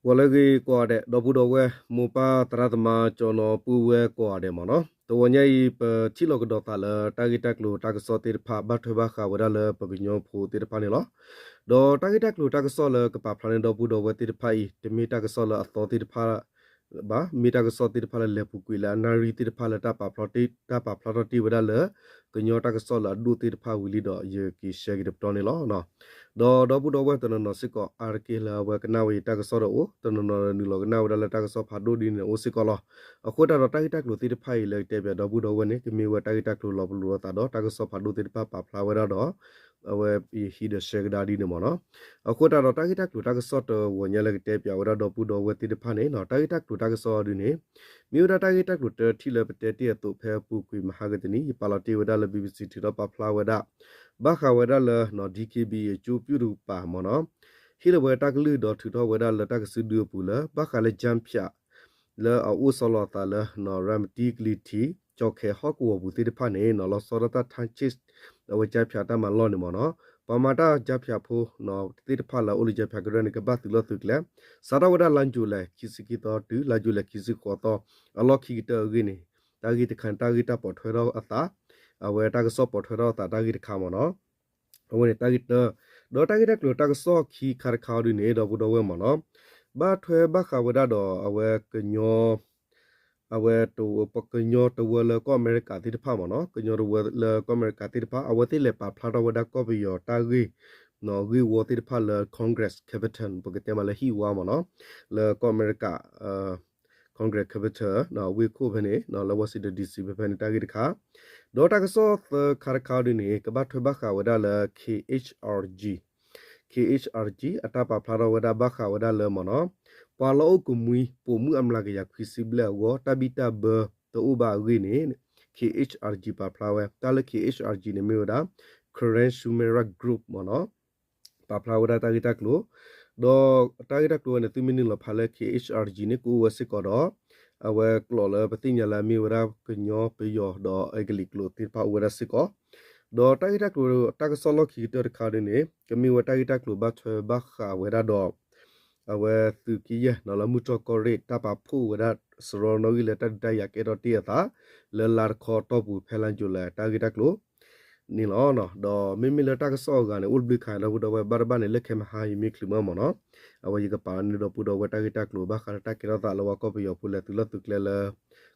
ဂီၤလၢအဂ့ၤကိးဂၤဒဲး ဒီပုၢ်ဒီဝဲၢ် မိၢ်ပၢ်သရၣ်သမါ ကၠီနီၤပုၢ်ဝဲၢ်ကိးဂၤဒဲးမ့ၢ်နီၤ, တဂီၤညါအံၤ ပထံၣ်လိာ်ကဒီးသးလၢတၢ်ဂ့ၢ်တၢ်ကျိၤတၢ်ကစီၣ်သ့ၣ်တဖၣ် ဘၣ်ထွဲဘၣ်ဃးဝဲဒၣ်လၢပကညီဖိသ့ၣ်တဖၣ်န့ၣ်လီၤ. ဒီးတၢ်ဂ့ၢ်တၢ်ကျိၤတၢ်ကစီၣ်လၢကပာ်ဖျါန့ၢ်ဒီပုၢ်ဒီဝဲၢ်သ့ၣ်တဖၣ်အံၤ တမ့ၢ်တၢ်ကစီၣ်လၢအသီသ့ၣ်တဖၣ် ဘၣ်, မ့ၢ်တၢ်ကစီၣ်သ့ၣ်တဖၣ်လၢလဲၤပူၤကွံာ်လၢအနၣ်ရံၣ်သ့ၣ်တဖၣ်လၢတၢ်ပာ်ဖျါထီၣ်တ့ၢ်ဝဲဒၣ်လၢ ကညီတၢ်ကစီၣ်လၢအဒိၣ်သ့ၣ်တဖၣ်ဝံၤလံဒီး ယက့ၤရှဲက့ၤတပတီၢ်န့ၣ်လီၤ. ဒီးဒီပုၢ်ဒီဝဲၢ်တနီၤနီၤစ့ၢ်ကီး အါတက့ၢ်လၢအဝဲကနၣ်ဝဲယတၢ်ကစီၣ်ဒီးအိၣ်, တနီၤနီၤနုာ်လီၤကနၣ်ဝဲဒၣ်လၢတၢ်ကစီၣ်ဖးဒိၣ်ဒ်န့ၣ်အိၣ်စ့ၢ်ကီးလီၤ. အဃိသတးဒီးတၢ်ဂ့ၢ်တၢ်ကျိၤသ့ၣ်တဖၣ်အံၤလၢကတဲပၠးဒီပုၢ်ဒီဝဲၢ်န့ၣ် ကမ့ၢ်ဝဲတၢ်ဂ့ၢ်တၢ်ကျိၤလီၤပလိာ်အသးဒီး တၢ်ကစီၣ်ဖးဒိၣ်သ့ၣ်တဖၣ်ပာ်ဖျါဝဲဒၣ်ဒီး အဝဲယဟံးဒီးရှဲကဒါဒ်န့ၣ်မ့ၢ်နီၤ. အဃိသတးဒီးတၢ်ဂ့ၢ်တၢ်ကျိၤတၢ်ကစီၣ်တဂီၤညါလၢကတဲပၠးဝဲဒၣ်ဒီပုၢ်ဒီဝဲၢ်သ့ၣ်တဖၣ်န့ၣ် တၢ်ဂ့ၢ်တၢ်ကျိၤတၢ်ကစီၣ်ဒ်န့ၣ် မ့ၢ်ဝဲဒၣ်တၢ်ဂ့ၢ်တၢ်ကျိၤတထံၣ်လၢပတဲတ့ၢ်အသိး ဖဲအပူၤကွံာ်မဟါကတနံၤ ယပာ်လီၤတ့ၢ်ဝဲဒၣ်လၢ BBC ထုးထီၣ်ပာ်ဖျါဝဲဒၣ် ဘၣ်ဃးဝဲဒၣ်လၢ DKBA အကၠိပၠူၣ်တကပၤမ့ၢ်နီၤ, ဟ့ၣ်လီၤဝဲတၢ်ကလုၢ်ဒီးထုးထီၣ်ဝဲဒၣ်လၢတၢ်ကစုဒုအပူၤလၢ ဘၣ်ဃးလၢကၠၢဖၠး လၢအအိၣ်ဆီလီၤအသးလၢ ရၤမတံကလံၤထံး ကၠီခဲဟီၣ်ကဝီၤပူၤသ့ၣ်တဖၣ်န့ၣ် လီၤဆီဒၣ်တၢ် ထၣ်ဆ့ၣ် အဝဲကၠၢဖၠးတၢ်မၤလီၢ်န့ၣ်မ့ၢ်နီၤ, ပှၤမၤတၢ်ကၠၢဖၠးဖိသ့ၣ်တဖၣ်လၢအအိၣ်လၢကၠၢဖၠးကရၢန့ၣ် ကဘၣ်သုးလီၢ်သုးကျဲ စးထီၣ်ဝဲဒၣ်လါယူၤလံခံဆံခံသီတုၤ လါယူၤလံခံဆံဃိးသီ အလီၢ်ခံကတၢၢ်အဂ့ၢ်န့ၣ် တၢ်ဂ့ၢ်တခါန့ၣ် တၢ်ဂ့ၢ်တၢ်ပိာ်ထွဲထီၣ်အသး အဝဲတၢ်ကစီၣ်ပိာ်ထွဲထီၣ်အသးတၢ်ဂ့ၢ်တခါမ့ၢ်နီၤ. အဝဲန့ၣ်တၢ်ဂ့ၢ်တၢ, ဒီးတၢ်ဂ့ၢ်တၢ်ကျိၤတၢ်ကစီၣ်ခံခါတခါအီၤဒ်န့ၣ် ဒီပုၢ်ဒီဝဲၢ်မ့ၢ်နီၤ, ဘၣ်ထွဲဘၣ်ဃးဝဲဒၣ်ဒီးအဝဲကညီ အဝဲ ကညီတဝၢလၢကီၢ်အမဲရကၤသ့ၣ်တဖၣ်မ့ၢ်နီၤ, ကညီတဝၢလၢကီၢ်အမဲရကၤသ့ၣ်တဖၣ် အဝဲသ့ၣ်လဲၤပာ်ဖျါထီၣ်ဝဲဒၣ်ကီၢ်ပယီၤတၢ်ဂ့ၢ် ဂ့ၢ်ဝီသ့ၣ်တဖၣ်လၢ Congress Capitol ပကတဲမးလၢဟံၣ်ဝါမ့ၢ်နီၤ, လၢကီၢ်အမဲရကၤ Congress Capitol ဝ့ၢ်ခိၣ်ဖဲန့ၣ် လၢ Washington DC ဖဲဖဲန့ၣ်တၢ်ဂ့ၢ်တခါ, ဒီးတၢ်ကစီၣ်သၢခါတခါအီၤဒ်န့ၣ် ကဘၣ်ထွဲဘၣ်ဃးဝဲဒၣ်လၢ KHRG KHRG အတၢ်ပာ်ဖျါထီၣ်ဝဲဒၣ်ဘၣ်ဃးဝဲဒၣ်လၢမ့ၢ်နီၤ, ပှၤလီၢ်အိၣ်ကမှံပိာ်မုၣ်အမျးကယၤခွံဆံဘျဲၣ်အဂီၢ် တၢ်ဘံၣ်တၢ်ဘၢတအိၣ်ဘၣ်အဂ့ၢ်န့ၣ် KHRG ပာ်ဖျါဝဲ, တၢ်လၢ KHRG န့ၣ်မ့ၢ်ဝဲဒၣ် Karen Shomura Group မ့ၢ်နီၤ ပာ်ဖျါဝဲဒၣ်တၢ်ဂ့ၢ်တၢ်ကျိၤ, ဒီးတၢ်ဂ့ၢ်တၢ်ကျိၤဝဲန့ၣ် သုမ့ၢ်နုာ်လီၤဖးလၢ KHRG န့ၣ် ကအိၣ်ဝဲစ့ၢ်ကီးဒီး အဝဲကျိာ်လၢပသ့ၣ်ညါလၢအမ့ၢ်ဝဲဒၣ်ကညီပယီၤဒီးအကလံးကျိာ်သ့ၣ်တဖၣ်အိၣ်ဝဲဒၣ်စ့ၢ်ကီး, ဒီးတၢ်ဂ့ၢ်တၢ်ကျိၤတၢ်ကစီၣ်လီၢ်ခံကတၢၢ်တခါဒ်န့ၣ် ကမ့ၢ်ဝဲတၢ်ဂ့ၢ်တၢ်ကျိၤဘၣ်ထွဲဘၣ်ဃးဝဲဒၣ်ဒီး အဝဲသုးက့ယဲၢ်နီၤ လၢမုၢ်တြီၢ်ကီၢ်ရ့ၣ် တၢ်ပာ်ဖှိၣ်ဝဲဒၣ်စရီနီၣ်ဂံၢ်လၢတၢ်ဒုးတၢ်ယၤကဲထီၣ်တ့ၢ်အသး လၢလါတခီအတီၢ်ပူၤဖဲလါယူၤလံတၢ်ဂ့ၢ်တၢ်ကျိၤန့ၣ်လီၤ. ဒီးမ့မ့ၢ်လၢတၢ်ကစီၣ်အဂၤန့ၣ် အိၣ်တဘျုးခါဒီပုၢ်ဒီဝဲၢ် ဘၣ်တဘၣ်န့ၣ် လၢခဲမဟါယမ့ၢ်ချုးမၢမ့ၢ်နီၤ, အဝဲယကပာ်န့ၢ်ဒီပုၢ်ဒီဝဲၢ်တၢ်ဂ့ၢ်တၢ်ကျိၤဘၣ်ဃးလၢတၢ်ကဲထီၣ်သးလၢဝဲကီၢ်ပယီၤဖိလဲၤသုးလီၢ်သုးကျဲလၢ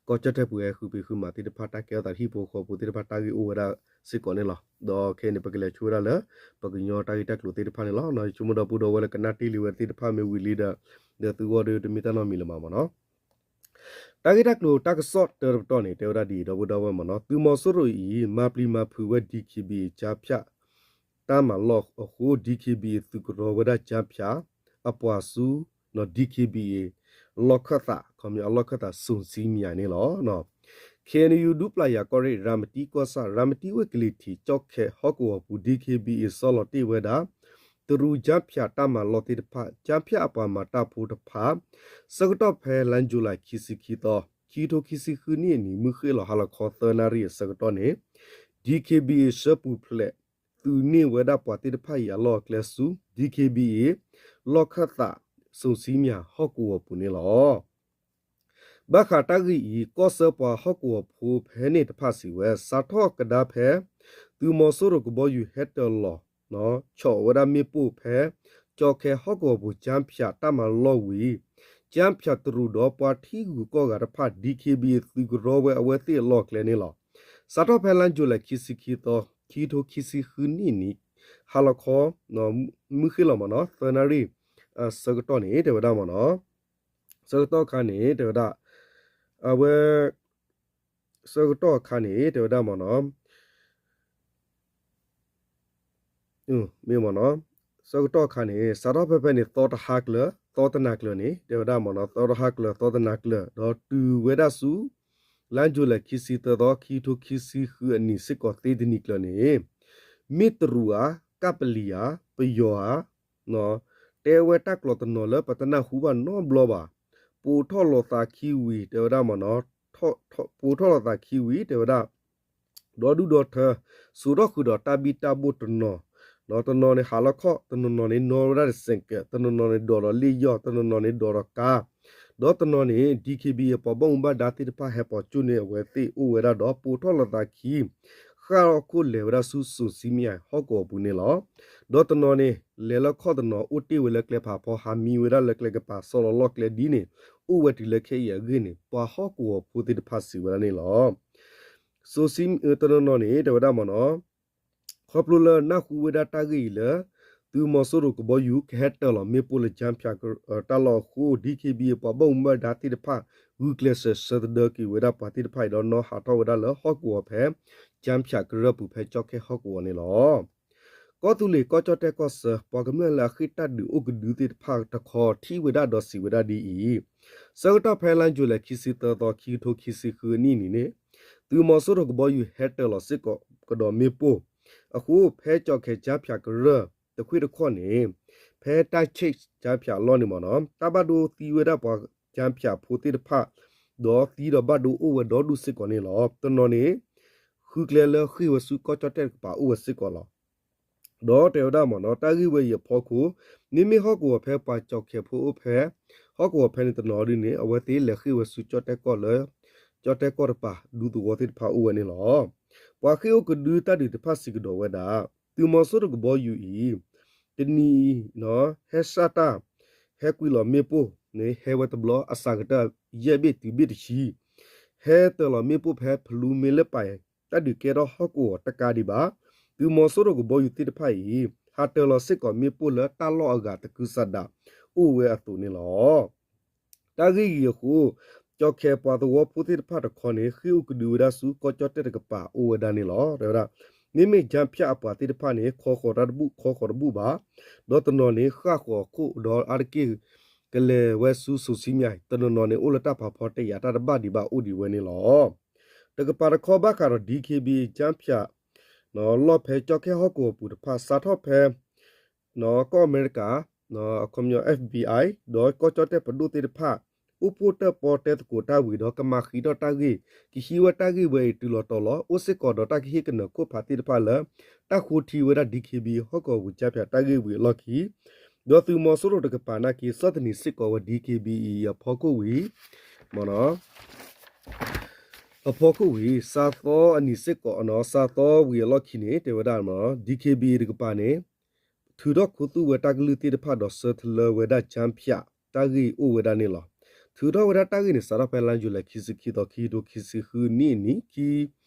ကီၢ်ကၠီၣ်တဲၣ်ပူၤဟဲဃုာ်ပှ့ၤဃုာ်မးသ့ၣ်တဖၣ် တၢ်ကဲထီၣ်သးတဟံၣ်ဖိဃီဖိသ့ၣ်တဖၣ်တၢ်ဂ့ၢ်အိၣ်ဝဲဒၣ်စ့ၢ်ကီးန့ၣ်လီၤ. ဒီးခဲအံၤန့ၣ် ပကလဲၤဆိဝဲဒၣ်လၢ ပကညီတၢ်ဂ့ၢ်တၢ်ကျိၤသ့ၣ်တဖၣ်န့ၣ်လီၤ. ယဆိကမိၣ်ဒီပုၢ်ဒီဝဲၢ်လၢကနၣ်တ့ၢ်လံဝဲသ့ၣ်တဖၣ်မ့ၢ်ဝံၤလံဒီး ဒီးသုဂီၢ်ဒီးတမ့ၢ်တၢ်နီတမံၤလၢၤဘၣ်မ့ၢ်နီၤ. တၢ်ဂ့ၢ်တၢ်ကျိၤတၢ်ကစီၣ်တၢတပတီၢ်န့ၣ် တဲဝဲဒၣ်ဒ်အံၤ ဒီပုၢ်ဒီဝဲၢ်မ့ၢ်နီၤ, သုးမီၤစိရိၤအံၤ မၤပျံၤမၤဖုးဝဲ DKBA ကၠၢဖၠး တၢ်မၤလီၢ်အဃိ DKBA သုးကရီဝဲဒၣ်ကၠၢဖၠး အပှၤဆူ DKBA လီၢ်ခၢၣ်သး ခီမ့ၢ်အလီၢ်ခၢၣ်သး စိၤဆံမံၤန့ၣ်လီၤ. KNU ဒူပျၤယၤကီၢ်ရ့ၣ် ရၤမတံကီၢ်ဆၣ် ရၤမတံဝ့ၢ်ကလံၤထံး ကၠီၣ်ခဲဟီၣ်ကဝီၤပူၤ DKBA ဆီလီၤတ့ၢ်ဝဲဒၣ် တရူးကၠၢဖၠးတၢ်မၤလီၢ်သ့ၣ်တဖၣ် ကၠၢဖၠးအပှၤမၤတၢ်ဖိတဖၣ် ဆၢကတီၢ်ဖဲလါယူၤလံခံဆံခံသီ ခံကထိခံဆံဃုနံၣ်အနံၤ မုၢ်ဃ့ၢ်လီၤဟါလီၤခီသၢနၣ်ရံၣ်အဆၢကတီၢ်န့ၣ် DKBA ဆှၢပူၤဖျဲး သုးန့ၢ်ဝဲဒၣ်ပှၤသ့ၣ်တဖၣ်အံၤအလီၢ်အကျဲဆူ DKBA လီၢ်ခၢၣ်သး စိၤဆံမံၤဟီၣ်ကဝီၤပူၤန့ၣ်လီၤ. ဘၣ်ဃးတၢ်ဂ့ၢ်အံၤ ကီၢ်ဆၢပှၤဟီၣ်ကဝီၤဖိဖဲန့ၣ်တဖၣ်စံးဝဲ စးထီၣ်ကဒါဖဲ သုးမီၤစိရိၤကဘီယူၤဟဲတၢၤလီၤ ဆီးဝဲဒၣ်မ့ၣ်ပိၢ်ဖဲ ကၠီၣ်ခဲဟီၣ်ကဝီၤပူၤ ကၠၢဖၠးတၢ်မၤလီၢ်ဝံၤ ကၠၢဖၠးတရူးဒီးပှၤထံဂုၤကီၢ်ဂၤတဖၣ် DKBA သုးကရီဝဲအဝဲသ့ၣ်အလီၢ်အကျဲန့ၣ်လီၤ. စးထီၣ်ဖဲလါယူၤလံခံဆံခံသီ ခံကထိခံဆံဃုနံၣ်အနံၤ ဟါလီၤခီ မုၢ်ဃ့ၢ်လီၤမ့ၢ်နီၤ သၢနၣ်ရံၣ် ဆၢကတီၢ်န့ၣ် တဲဝဲဒၣ်မ့ၢ်နီၤ ဆၢကတီၢ်အခါန့ၣ် တဲဝဲဒၣ် အဝဲ ဆၢကတီၢ်အခါန့ၣ် တဲဝဲဒၣ်မ့ၢ်နီၤ မ့ၢ်မ့ၢ်နီၤ ဆၢကတီၢ်အခါန့ၣ် စးထီၣ်ဖဲဖဲန့ၣ် သီတဟါကျၢၤ သီတနၤကျၢၤန့ၣ် တဲဝဲဒၣ်မ့ၢ်နီၤ သီတဟါကျၢၤ သီတနၤကျၢၤ ဒီးတုၤဝဲဒၣ်ဆူ လါယူၤလံခံဆံသၢသီ ခံကထိခံဆံဃုအနံၤစ့ၢ်ကီးသ့တနံၤကျၢၤန့ၣ် မ့ၢ်တရူးဧါ ကပလံၤဧါ ပယီၤဧါ တဲဝဲတၢ်ကျိာ်တနီၤလၢပတနၢ်ဟူဘၣ်နီတဘျီဘၣ်. ပိာ်ထီၣ်လိာ်သးခံဝံၤ တဲဝဲဒၣ်မ့ၢ်နီၤ ပိာ်ထီၣ်လိာ်သးခံဝံၤ တဲဝဲဒၣ် ဒီဒူၣ်ဒီထၢ စိာ်ထီၣ်ဃုာ်ဒီးတၢ်ဘံၣ်တၢ်ဘိၣ်တနီၤ ဒီးတနီၤန့ၣ်ဟးလီၤခီၣ်, တနီၤနီၤန့ၣ်နီၣ်ဝဲဒၣ်ဒီးစဲးကဲး, တနီၤနီၤန့ၣ်ဒိးဒီးလ့ၣ်ယီၢ်, တနီၤနီၤန့ၣ်ဒိးဒီးကါ, ဒီးတနီၤန့ၣ် DKBA ပှၤဘၣ်မူဘၣ်ဒါသ့ၣ်တဖၣ်ဟဲပိာ်ကၠိၣ်န့ၢ်အဝဲသ့ၣ်အိၣ်ဝဲဒၣ်ဒီး ပိာ်ထီၣ်လိာ်သးခံ ဃၣ်ထီၣ်ခိၣ်လဲၤဝဲဒၣ်ဆူစိၤဆံမံဟီၣ်ကဝီၤပူၤန့ၣ်လီၤ. ဒီးတနီၤန့ၣ် လဲၤလၢခီၣ်တနီၤ အိၣ်တ့ၢ်ဝဲလၢကျဲဖးဖီ ဟးမံဝဲဒၣ်လၢကျဲကပၤ စီလီၤလီၢ်ကျဲဒ်န့ၣ် အိၣ်ဝဲတုၤလၢခဲအံၤအဂ့ၢ်န့ၣ် ပှၤဟီၣ်ကဝီၤဖိသ့ၣ်တဖၣ်စံးဝဲဒၣ်န့ၣ်လီၤ. စိၤဆံ တနီၤနီၤန့ၣ် တဲဝဲဒၣ်မ့ၢ်နီၤ ခီဖျိလၢနၢ်ဟူဝဲဒၣ်တၢ်ဂ့ၢ်အံၤလၢ သုးမီၤစိရိၤကဘီယူၤ ကဟဲတၢၤလီၤမ့ၣ်ပိၢ်လၢ ကၠၣ်ဖၠး တၢ်လီၢ်အဃိ DKBA ပှၤဘၣ်မူဘၣ်ဒါသ့ၣ်တဖၣ် ဂုာ်ကျဲးစၢးဆၢသဒၢက့ၤဝဲဒၣ်ပှၤသ့ၣ်တဖၣ်အံၤဒီး နီၣ်ဟးထီၣ်ဝဲဒၣ်လၢဟီၣ်ကဝီၤဖဲ ကၠၣ်ဖၠးကရၢၢ်ပူၤ ဖဲကၠီၣ်ခၢၣ်ဟီၣ်ကဝီၤန့ၣ်လီၤ. ကီၢ်သူလ့ၤကီၢ်ကၠီၣ်တဲၣ်ကီၢ်ဆၢ ပှၤကမျၢၢ်လၢအဃ့ၢ်တၢ်ဒုးအိၣ်ကဒုသ့ၣ်တဖၣ်တခီ ထံၣ်ဝဲဒၣ်ဒီးစံးဝဲဒၣ်ဒ်အံၤ, ဆၢကတီၢ်ဖဲလါယူၤလံ ခံဆံသၢသီ ခံကထိခံဆံဃုနံၣ်န့ၣ် သုးမီၤစိရိၤကဘီယူၤဟဲတၢၤလီၤစ့ၢ်ကီးကဒီးမ့ၣ်ပိၢ်အဃိ ဖဲကၠီၣ်ခၢၣ် ကၠၣ်ဖၠးကရၢၢ် တခွ့ၣ်တခီၣ်န့ၣ် ဖဲတၢ်ဆ့ၣ်ကၠၣ်ဖၠးအလီၢ်န့ၣ်မ့ၢ်နီၤ တၢ်ဘၣ်ဒိသံဝဲဒၣ်ပှၤကၠၣ်ဖၠးဖိသ့ၣ်တဖၣ် ဒီးသံဒီးဘၣ်ဒိအိၣ်ဝဲဒီဒူၣ်စ့ၢ်ကီးန့ၣ်လီၤ. တနီၤန့ၣ် ဃုကျဲလၢဃ့ၢ်ဝဲဆူကီၢ်ကၠီၣ်တဲၣ်တကပၤအိၣ်ဝဲစ့ၢ်ကီးလီၤ. ဒီးတဲဝဲဒၣ်မ့ၢ်နီၤ တၢ်ဂ့ၢ်ဝဲအံၤအဖီခိၣ် မ့မ့ၢ်ဟီၣ်ကဝီၤဖဲပှၤကၠီၣ်ခၢၣ်ဖိအိၣ်ဖဲ ဟီၣ်ကဝီၤဖဲန့ၣ်တနီၤဒ်န့ၣ် အဝဲသ့ၣ်လဲၤဃ့ၢ်ဝဲဆူကၠီၣ်တဲၣ်ကီၢ်လၢ ကၠီၣ်တဲၣ်ကီၢ်တပၤ ဒူသဝီသ့ၣ်တဖၣ်အိၣ်ဝဲန့ၣ်လီၤ. ပှၤဃ့ၢ်အိၣ်ကဒုတၢ်ဒုးတဖၣ်စံးကဒီးဝဲဒၣ် သုးမီၤစိရိၤကဘီယူၤအံၤ တနံၤအံၤ ဟဲစၢ်တၢ် ဟဲကွံာ်လီၤမ့ၣ်ပိၢ်န့ၣ် ဟဲဝဲတဘျီ အစှၤကတၢၢ်ယဲၢ်ဘ့ၣ်တုၤဘ့ၣ်တဆံ ဟဲတၢၤလီၤမ့ၣ်ပိၢ်ဖဲဖလူမ့လၢပာ် တၢ်ဒုးကဲထီၣ်ဟီၣ်ကဝီၤတကးဒံးဘၣ် သုးမီၤစိရိၤကဘီယူၤသ့ၣ်တဖၣ်အံၤ ဟးတၢၤလီၤစ့ၢ်ကီးမ့ၣ်ပိၢ်လၢတၢ်လီၢ်အဂၤသကုၤဆးဒးအိၣ်ဝဲအသိးန့ၣ်လီၤ. တၢ်ဂ့ၢ်အံၤအဃိ ကၠီၣ်ခၢၣ်ပှၤသဝီဖိသ့ၣ်တဖၣ်တခီန့ၣ် ဃ့ၢ်အိၣ်ကဒုဝဲဒၣ်ဆူကီၢ်ကၠီၣ်တဲၣ်တကပၤအိၣ်ဝဲဒၣ်န့ၣ်လီၤ. တဲဝဲဒၣ် မ့မ့ၢ်ကၠၣ်ဖၠးအပှၤသ့ၣ်တဖၣ်န့ၣ် ခီဃီၤတၢ်တဘူၣ်ခီဃီၤတဘူၣ်ဘၣ်, ဒီးတနီၤန့ၣ် ဃၣ်ဃီၤခိၣ်ဒီးအါတက့ၢ် ကလဲၤဝဲဆူစိၤဆံမံ တနီၤနီၤန့ၣ် အိၣ်လၢတၢ်ဖးဖီတယာ်တၢ်တဘၣ်ဒံးဘၣ်အိၣ်ဒံးဝဲန့ၣ်လီၤ. တကပၤတခီဘၣ်ဃးဒီး DKBA ကၠၣ်ဖၠး လီၢ်ဖဲကၠီၣ်ခၢၣ်ဟီၣ်ကဝီၤပူၤတဖၣ် စးထီၣ်ဖဲ ကီၢ်အမဲရကၤ အခီပညီ FBI ဒီးကီၢ်ကၠီၣ်တဲၣ်ပဒိၣ်သ့ၣ်တဖၣ် အိၣ်ဖှိၣ်တၢၣ်ပီတဲသကိးတၢ်ဝံၤဒီး ကမၤဃံးထီၣ်တၢ်ဂ့ၢ် ကဟံးဝဲတၢ်ဂ့ၢ်ဝဲအံၤတုၤလီၤတီၤလီၤ အိၣ်စ့ၢ်ကီးဒီးတၢ်ကဟ့ၣ်ကနၢၤခိၣ်ဖးသ့ၣ်တဖၣ်လၢ တၢ်ဃိထံဝဲဒၣ် DKBA ဟီၣ်ကဝီၤပူၤကၠၣ်ဖၠးတၢ်ဂ့ၢ်ဝံၤအလီၢ်ခံ ဒီးသုးမီၤစိရိၤတကပၤနာ်က့ ဆီၣ်သနံးစ့ၢ်ကီးဝဲ DKBA အံၤအဖီခိၣ်ဝံၤ မ့ၢ်နီၤ အဖီခိၣ်ဝံၤ စးသီအနံၤစ့ၢ်ကီး စးသီဝံၤအလီၢ်ခံန့ၣ် တဲဝဲဒၣ် DKBA တကပၤန့ၣ် ထုးထီၣ်ခူသူၣ်ဝဲတၢ်ကလုၢ်သ့ၣ်တဖၣ်ဒီးဆၢထၢၣ်လၢဝဲဒၣ် ကၠၣ်ဖၠး တၢ်ဂ့ၢ်အိၣ်ဝဲဒၣ်န့ၣ်လီၤ. ထုးထီၣ်ဝဲဒၣ်တၢ်ဂ့ၢ်န့ၣ် စးထီၣ်ဖဲလါယူၤလံ ခံဆံခံသီ ခံကထိခံဆံဃုနံၣ်အနံၤ ခံ တု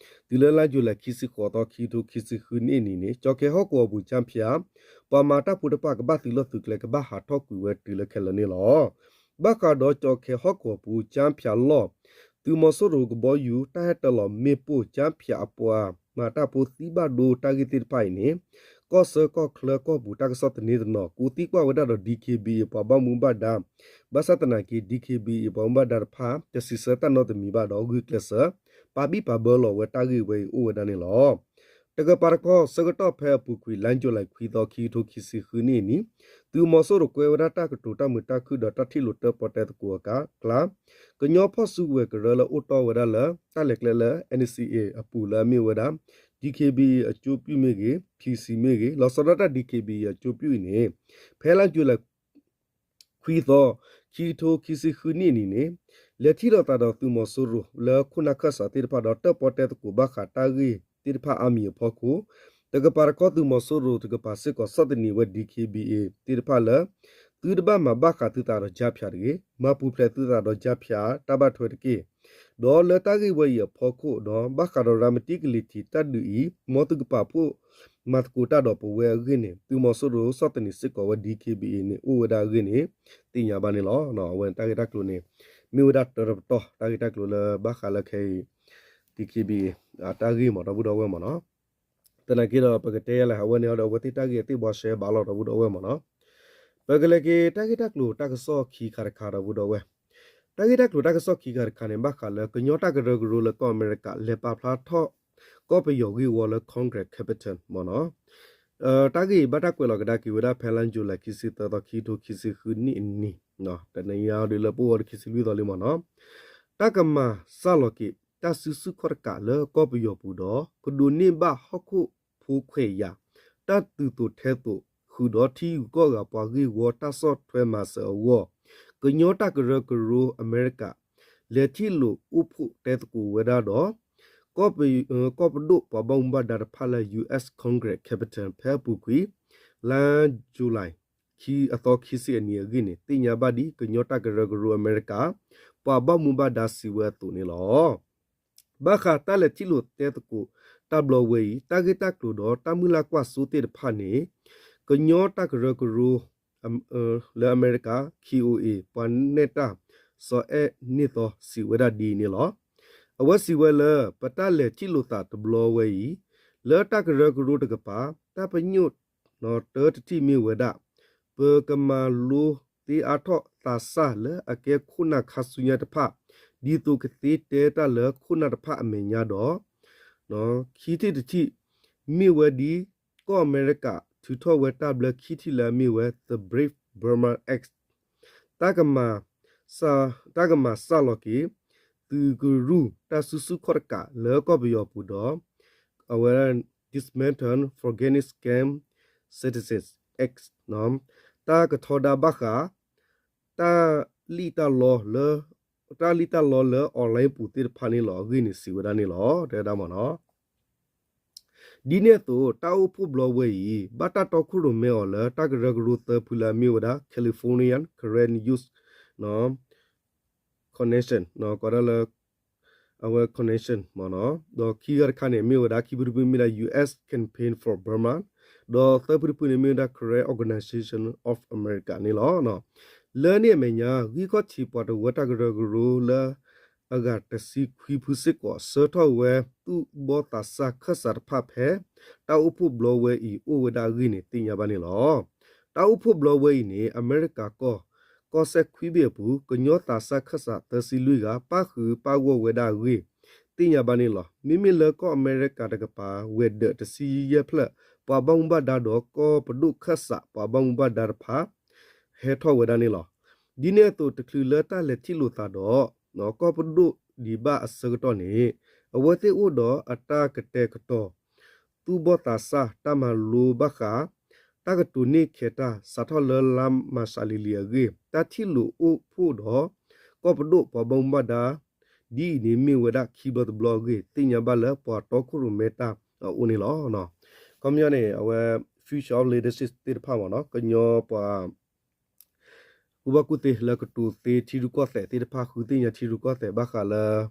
ၤလၢလါယူၤလံ ခံဆံဃိးသီ ခံကထိခံဆံဃုနံၣ်အနံၤန့ၣ် ကၠီၣ်ခၢၣ်ဟီၣ်ကဝီၤပူၤ ကၠၣ်ဖၠး ပှၤမၤတၢ်ဖိတဖၣ် ကဘၣ်သုးလီၢ်သုးကျဲ ကဘၣ်ဟးထီၣ်ကွံာ်ဝဲတုၤလၢခဲလၢာ်န့ၣ်လီၤ. ဘၣ်ဃးဒီးကၠီၣ်ခၢၣ်ဟီၣ်ကဝီၤပူၤ ကၠၣ်ဖၠးလီၢ် သုးမီၤစိရိၤကဘီယူၤ တၢ်ဟဲတၢၤလီၤမ့ၣ်ပိၢ် ကၠၣ်ဖၠးအပှၤမၤတၢ်ဖိသံဘၣ်ဒိတၢ်ဂ့ၢ်သ့ၣ်တဖၣ်အံၤန့ၣ် ကီၢ်ဆၢကီၢ်ချၢကီၢ်ပူၤတၢ်ကစီၣ်သန့တနီၤ ကိးသံကွၢ်ဝဲဒၣ်ဒီး DKBA ပှၤဘၣ်မူဘၣ်ဒါ ဘၣ်ဆၣ်သနာ်က့ DKBA ပှၤဘၣ်မူဘၣ်ဒါတဖၣ် တစံးဆၢတၢ်နီတမံၤဘၣ်ဒီး ဂုာ်ကျဲးစၢး ပာ်ဘံၣ်ပာ်ဘၢလီၤဝဲတၢ်ဂ့ၢ်ဝဲအံၤအိၣ်ဝဲဒၣ်န့ၣ်လီၤ. တကပၤတခီ ဆၢကတီၢ်ဖဲအပူၤကွံာ် လါယူၤလံ ခွံသီ ခံကထိခံဆံဃုနံၣ်အနံၤ သုးမီၤစိရိၤကွဲဝဲဒၣ်တၢ်ကတိၤတၢ်မုာ်တၢ်ခုၣ်ဒီးတၢ်ထံၣ်လိာ်တၢၣ်ပီၣ်တဲသကိးအကျါ ကညီဖီၣ်စုကဝဲၤကရၢလၢအိၣ်တီၢ်ဝဲဒၣ်လၢ တၢ်လဲၤကျဲလၢ NCA အပူၤလၢအမ့ၢ်ဝဲဒၣ် DKBA အကၠိပျုၢ်မ့ၢ်ဂ့ၤ PC မ့ၢ်ဂ့ၤ လီၤဆီဒၣ်တၢ် DKBA အကၠိပျုၢ်အံၤန့ၣ် ဖဲလါယူၤလံ ခွံသီ ခံကထိခံဆံဃုနံၣ်အနံၤန့ၣ် လဲၤထံၣ်လိာ်သးဒီးသုးမီၤစိရိၤလၢခိၣ်နၢ်ခၢၣ်စးသ့ၣ်တဖၣ်ဒီးတၢၣ်ပီၣ်တဲသကိးဘၣ်ဃးတၢ်ဂ့ၢ်သ့ၣ်တဖၣ်အါမံၤအဖီခိၣ် တကပၤတခီသုးမီၤစိရိၤတကပၤစ့ၢ်ကီးဆီၣ်သနံးဝဲ DKBA သ့ၣ်တဖၣ်လၢ သုတဘၣ်မၤဘၣ်ဃးသုသးဒီးကၠၣ်ဖၠးတဂ့ၤ, မၤပူၤဖျဲးသုသးဒီးကၠၣ်ဖၠးတၢ်ဘၣ်ထွဲတက့ၢ်. ဒီးလၢတၢ်ဂ့ၢ်ဝဲအံၤအဖီခိၣ်ဒီး ဘၣ်ဃးဒီးရၤမတံကလံၤထံးတၢ်ဒုးအံၤ မ်သုကပာ်ဖှိၣ်မၤသကိးတၢ်ဒီးပဝဲအဂ့ၢ်န့ၣ် သုးမီၤစိရိၤဆီၣ်သနံးစ့ၢ်ကီးဝဲ DKBA န့ၣ် အိၣ်ဝဲဒၣ်အဂ့ၢ်န့ၣ် သ့ၣ်ညါဘၣ်န့ၣ်လီၤ. အဝဲန့ၣ်တၢ်ဂ့ၢ်တၢ်ကျိၤန့ၣ် မ့ၢ်ဝဲဒၣ်တၢတပတီၢ် တၢ်ဂ့ၢ်တၢ်ကျိၤလၢဘၣ်ဃးလၢခဲအံၤ DKBA တၢ်ဂ့ၢ်မ့ၢ်ဒီပုၢ်ဒီဝဲၢ်မ့ၢ်နီၤ. သနာ်က့ဒီး ပကတဲယၤလဲၣ် အဝဲန့ၣ်ဒီး အဝဲသ့ၣ်တၢ်ဂ့ၢ်အသ့ၣ်ဘှါရှဲဘၣ်လီၤ ဒီပုၢ်ဒီဝဲၢ်မ့ၢ်နီၤ. ပကလဲၤက့ၤတၢ်ဂ့ၢ်တၢ်ကျိၤတၢ်ကစီၣ်ခံခါတခါ ဒီပုၢ်ဒီဝဲၢ်. တၢ်ဂ့ၢ်တၢ်ကျိၤတၢ်ကစီၣ်ခံခါတခါန့ၣ် ဘၣ်ဃးလၢ ကညီတၢ်ကရၢကရိလၢကီၢ်အမဲရကၤ လဲၤပာ်ဖျါထီၣ် ကီၢ်ပယီၤဂ့ၢ်ဝီလၢ Congress Capital မ့ၢ်နီၤ. တၢ်ဂ့ၢ်အံၤဘၣ်တၢ်ကွဲးလီၤကဒါက့ၤဝဲဒၣ်ဖဲလါယူၤလံ ခံဆံသၢသီ ခံကထိခံဆံဃုနံၣ်အနံၤ, တနံၤညါဒီးလၢပအိၣ်ဝဲဒီးခံဆံလွံၢ်သီလံမ့ၢ်နီၤ. တၢ်ကမၤစှၤလီၤက့ၤ တၢ်စုဆူၣ်ခီၣ်တကးလၢကီၢ်ပယီၤပူၤဒီး ကဒိးန့ၢ်ဘၣ်ဟီၣ်ခိၣ်ဖိခွဲးယာ် တၢ်တုၤသိးထဲသိး ဃုာ်ဒီးထံဂုၤကီၢ်ဂၤပှၤဂ့ၢ်ဝီတၢ်ဆီၣ်ထွဲမၤစၢၤအဂီၢ်, ကညီတၢ်ကရၢကရိအမဲရကၤ လဲၤထံၣ်လိာ်အိၣ်ဖှိၣ်တဲသကိးဝဲဒၣ်ဒီး ကီၢ်ပဒိၣ်ပှၤဘၣ်မူဘၣ်ဒါတဖၣ်လၢ ယူၢ်အ့ၣ် Congress Capitol ဖဲအပူၤကွံာ် လါ July ခံ အသီခံဆံအနံၤအဂ့ၢ်န့ၣ် သ့ၣ်ညါဘၣ်ဒ်ကညီတၢ်ကရၢကရိအမဲရကၤ ပှၤဘၣ်မူဘၣ်ဒါစံးဝဲအသိးန့ၣ်လီၤ. ဘၣ်ဃးတၢ်လဲၤထံၣ်လိာ်တဲသကိးတၢ်ဘျီဝဲအံၤ တၢ်ဂ့ၢ်တၢ်ကျိၤဒီးတၢ်မုၢ်လၢ်ကွၢ်စိသ့ၣ်တဖၣ်န့ၣ် ကညီတၢ်ကရၢကရိ လၢအမဲရကၤ ခီအိၣ်အ့ၣ် ပှၤနဲၣ်တၢ် စီၤအဲၣ်နံၣ်သီ စံးဝဲဒၣ်ဒ်အံၤန့ၣ်လီၤ. အဝဲစံးဝဲလၢ ပတၢ်လဲၤထံၣ်လိာ်သးတဘျီဝဲအံၤ လၢတၢ်ကရၢကရိတကပၤ တၢ်ပညိၣ်နီၤတၢတထံၣ်မ့ၢ်ဝဲဒၣ် ပကမၤလိသ့အါထီၣ်သးစၢ်လၢအကဲခိၣ်နၢ်ခါဆူညါတဖၣ် ဒ်သိးကသ့တဲတၢ်လၢခိၣ်နၢ်တဖၣ်အမဲာ်ညါဒီး ခံထံၣ်တထံၣ် မ့ၢ်ဝဲဒ် ကီၢ်အမဲရကၤ ထုးထီၣ်ဝဲတၢ်ဘျၢခံထံၣ်လၢအမ့ၢ်ဝဲ The Brave Burma Act တၢ်ကမၤစၢ်လီၤက့ၤ သုးကရူၢ်တၢ်စုဆူၣ်ခီၣ်တကးလၢကီၢ်ပယီၤပူၤဒီး အဝဲ Dismantle Foreign Scam Citizenship Act တၢ်ကထီဒါဘၣ်ဃး တၢ်လံၣ်တၢ်လီလၢ တၢ်လံၣ်တၢ်လီလၢ online ပူၤသ့ၣ်တဖၣ်န့ၣ်လီၤ. အဂ့ၢ်န့ၣ်စံးဝဲဒၣ်န့ၣ်လီၤ. တဲဝဲဒၣ်မ့ၢ်နီၤ ဒ်န့ၣ်အသိး တၢ်အိၣ်ဖှိၣ်ဘျီဝဲအံၤ ဘၣ်တၢ်တီခိၣ်ရိၣ်မဲအီၤလၢ တၢ်ကရၢကရိသၢဖုလၢအမ့ၢ်ဝဲဒၣ် California Karen Youth Convention ကီးဒၣ်လၢ အဝဲ convention မ့ၢ်နီၤ, ဒီးခံဂၤတခါန့ၣ် မ့ၢ်ဝဲဒၣ် ခံဖုတဖုမ့ၢ်ဒၣ် ယူၢ်အ့ၣ် Campaign for Burma ဒီးသၢဖုတဖုန့ၣ်မ့ၢ်ဝဲဒၣ် Karen Organization of America န့ၣ်လီၤ. လၢန့ၣ်အမဲာ်ညါ ဂံၢ်ခီၣ်ထံးပှၤတဝၢတၢ်ကရၢကရိလၢ အဂၤတဆံခွံဖုစ့ၢ်ကီး ဆှၢထီၣ်ဝဲသူၣ်ဘီၣ်သးစၢ်ခၢၣ်စးတဖၣ်ဖဲ တၢ်အိၣ်ဖှိၣ်ဘျီဝဲအံၤအိၣ်ဝဲဒၣ်အဂ့ၢ်န့ၣ် သ့ၣ်ညါဘၣ်န့ၣ်လီၤ. တၢ်အိၣ်ဖှိၣ်ဘျီဝဲအံၤန့ၣ် အမဲရကၤကီၢ် ကီၢ်စဲၣ်ခွံဘ့ၣ်အပူၤ ကညီသးစၢ်ခၢၣ်စးသၢဆံလွံၢ်ဂၤ ပၣ်ဃုာ်ပၣ်ဂီၢ်ဝဲဒၣ်အဂ့ၢ် သ့ၣ်ညါဘၣ်န့ၣ်လီၤ. မ့မ့ၢ်လၢကီၢ်အမဲရကၤတကပၤ ဝဲၤဒၢးတဆံယဲၢ်ဖျၢၣ် ပှၤဘၣ်မူဘၣ်ဒါဒီးကီၢ်ပဒိၣ်ခၢၣ်စး ပှၤဘၣ်မူဘၣ်ဒါတဖၣ် ဟဲထီၣ်ဝဲဒၣ်န့ၣ်လီၤ. ဒ်န့ၣ်အသိး တချုးလၢတၢ်လဲၤထံၣ်လိာ်သးဒီး ကီၢ်ပဒိၣ်ဒံးဘၣ်အဆၢကတီၢ်န့ၣ် အဝဲသ့ၣ်အိၣ်ဒီးအတၢ်ကတဲာ်ကတီၤ သူၣ်ဘီၣ်သးစၢ်တၢ်မၤလိဘၣ်ဃး တၢ်ကတိၤန့ၢ်ခဲးတၢ် စးထီၣ်လၢလါမၤရှးလံၤလံၤအဂ့ၢ် တၢ်ထံၣ်လိာ်အိၣ်ဖှိၣ်ဒီး ကီၢ်ပဒိၣ်ပှၤဘၣ်မူဘၣ်ဒါ ဒ်အံၤန့ၣ်မ့ၢ်ဝဲဒၣ်ခံဘျီတဘျီအဂ့ၢ် သ့ၣ်ညါဘၣ်လၢပှၤတီခိၣ်ရိၣ်မဲတၢ်အအိၣ်န့ၣ်လီၤ. ခီပညီန့ၣ် အဝဲ future of leadership သ့ၣ်တဖၣ်မ့ၢ်နီၤ ကညီပှၤ ကူၣ်ဘၣ်ကူၣ်သ့လၢကတိၤသ့ထံရူၢ်ကီၢ်သဲးသ့ၣ်တဖၣ် ဃုသ့ၣ်ညါထံရူၢ်ကီၢ်သဲးဘၣ်ဃးလၢ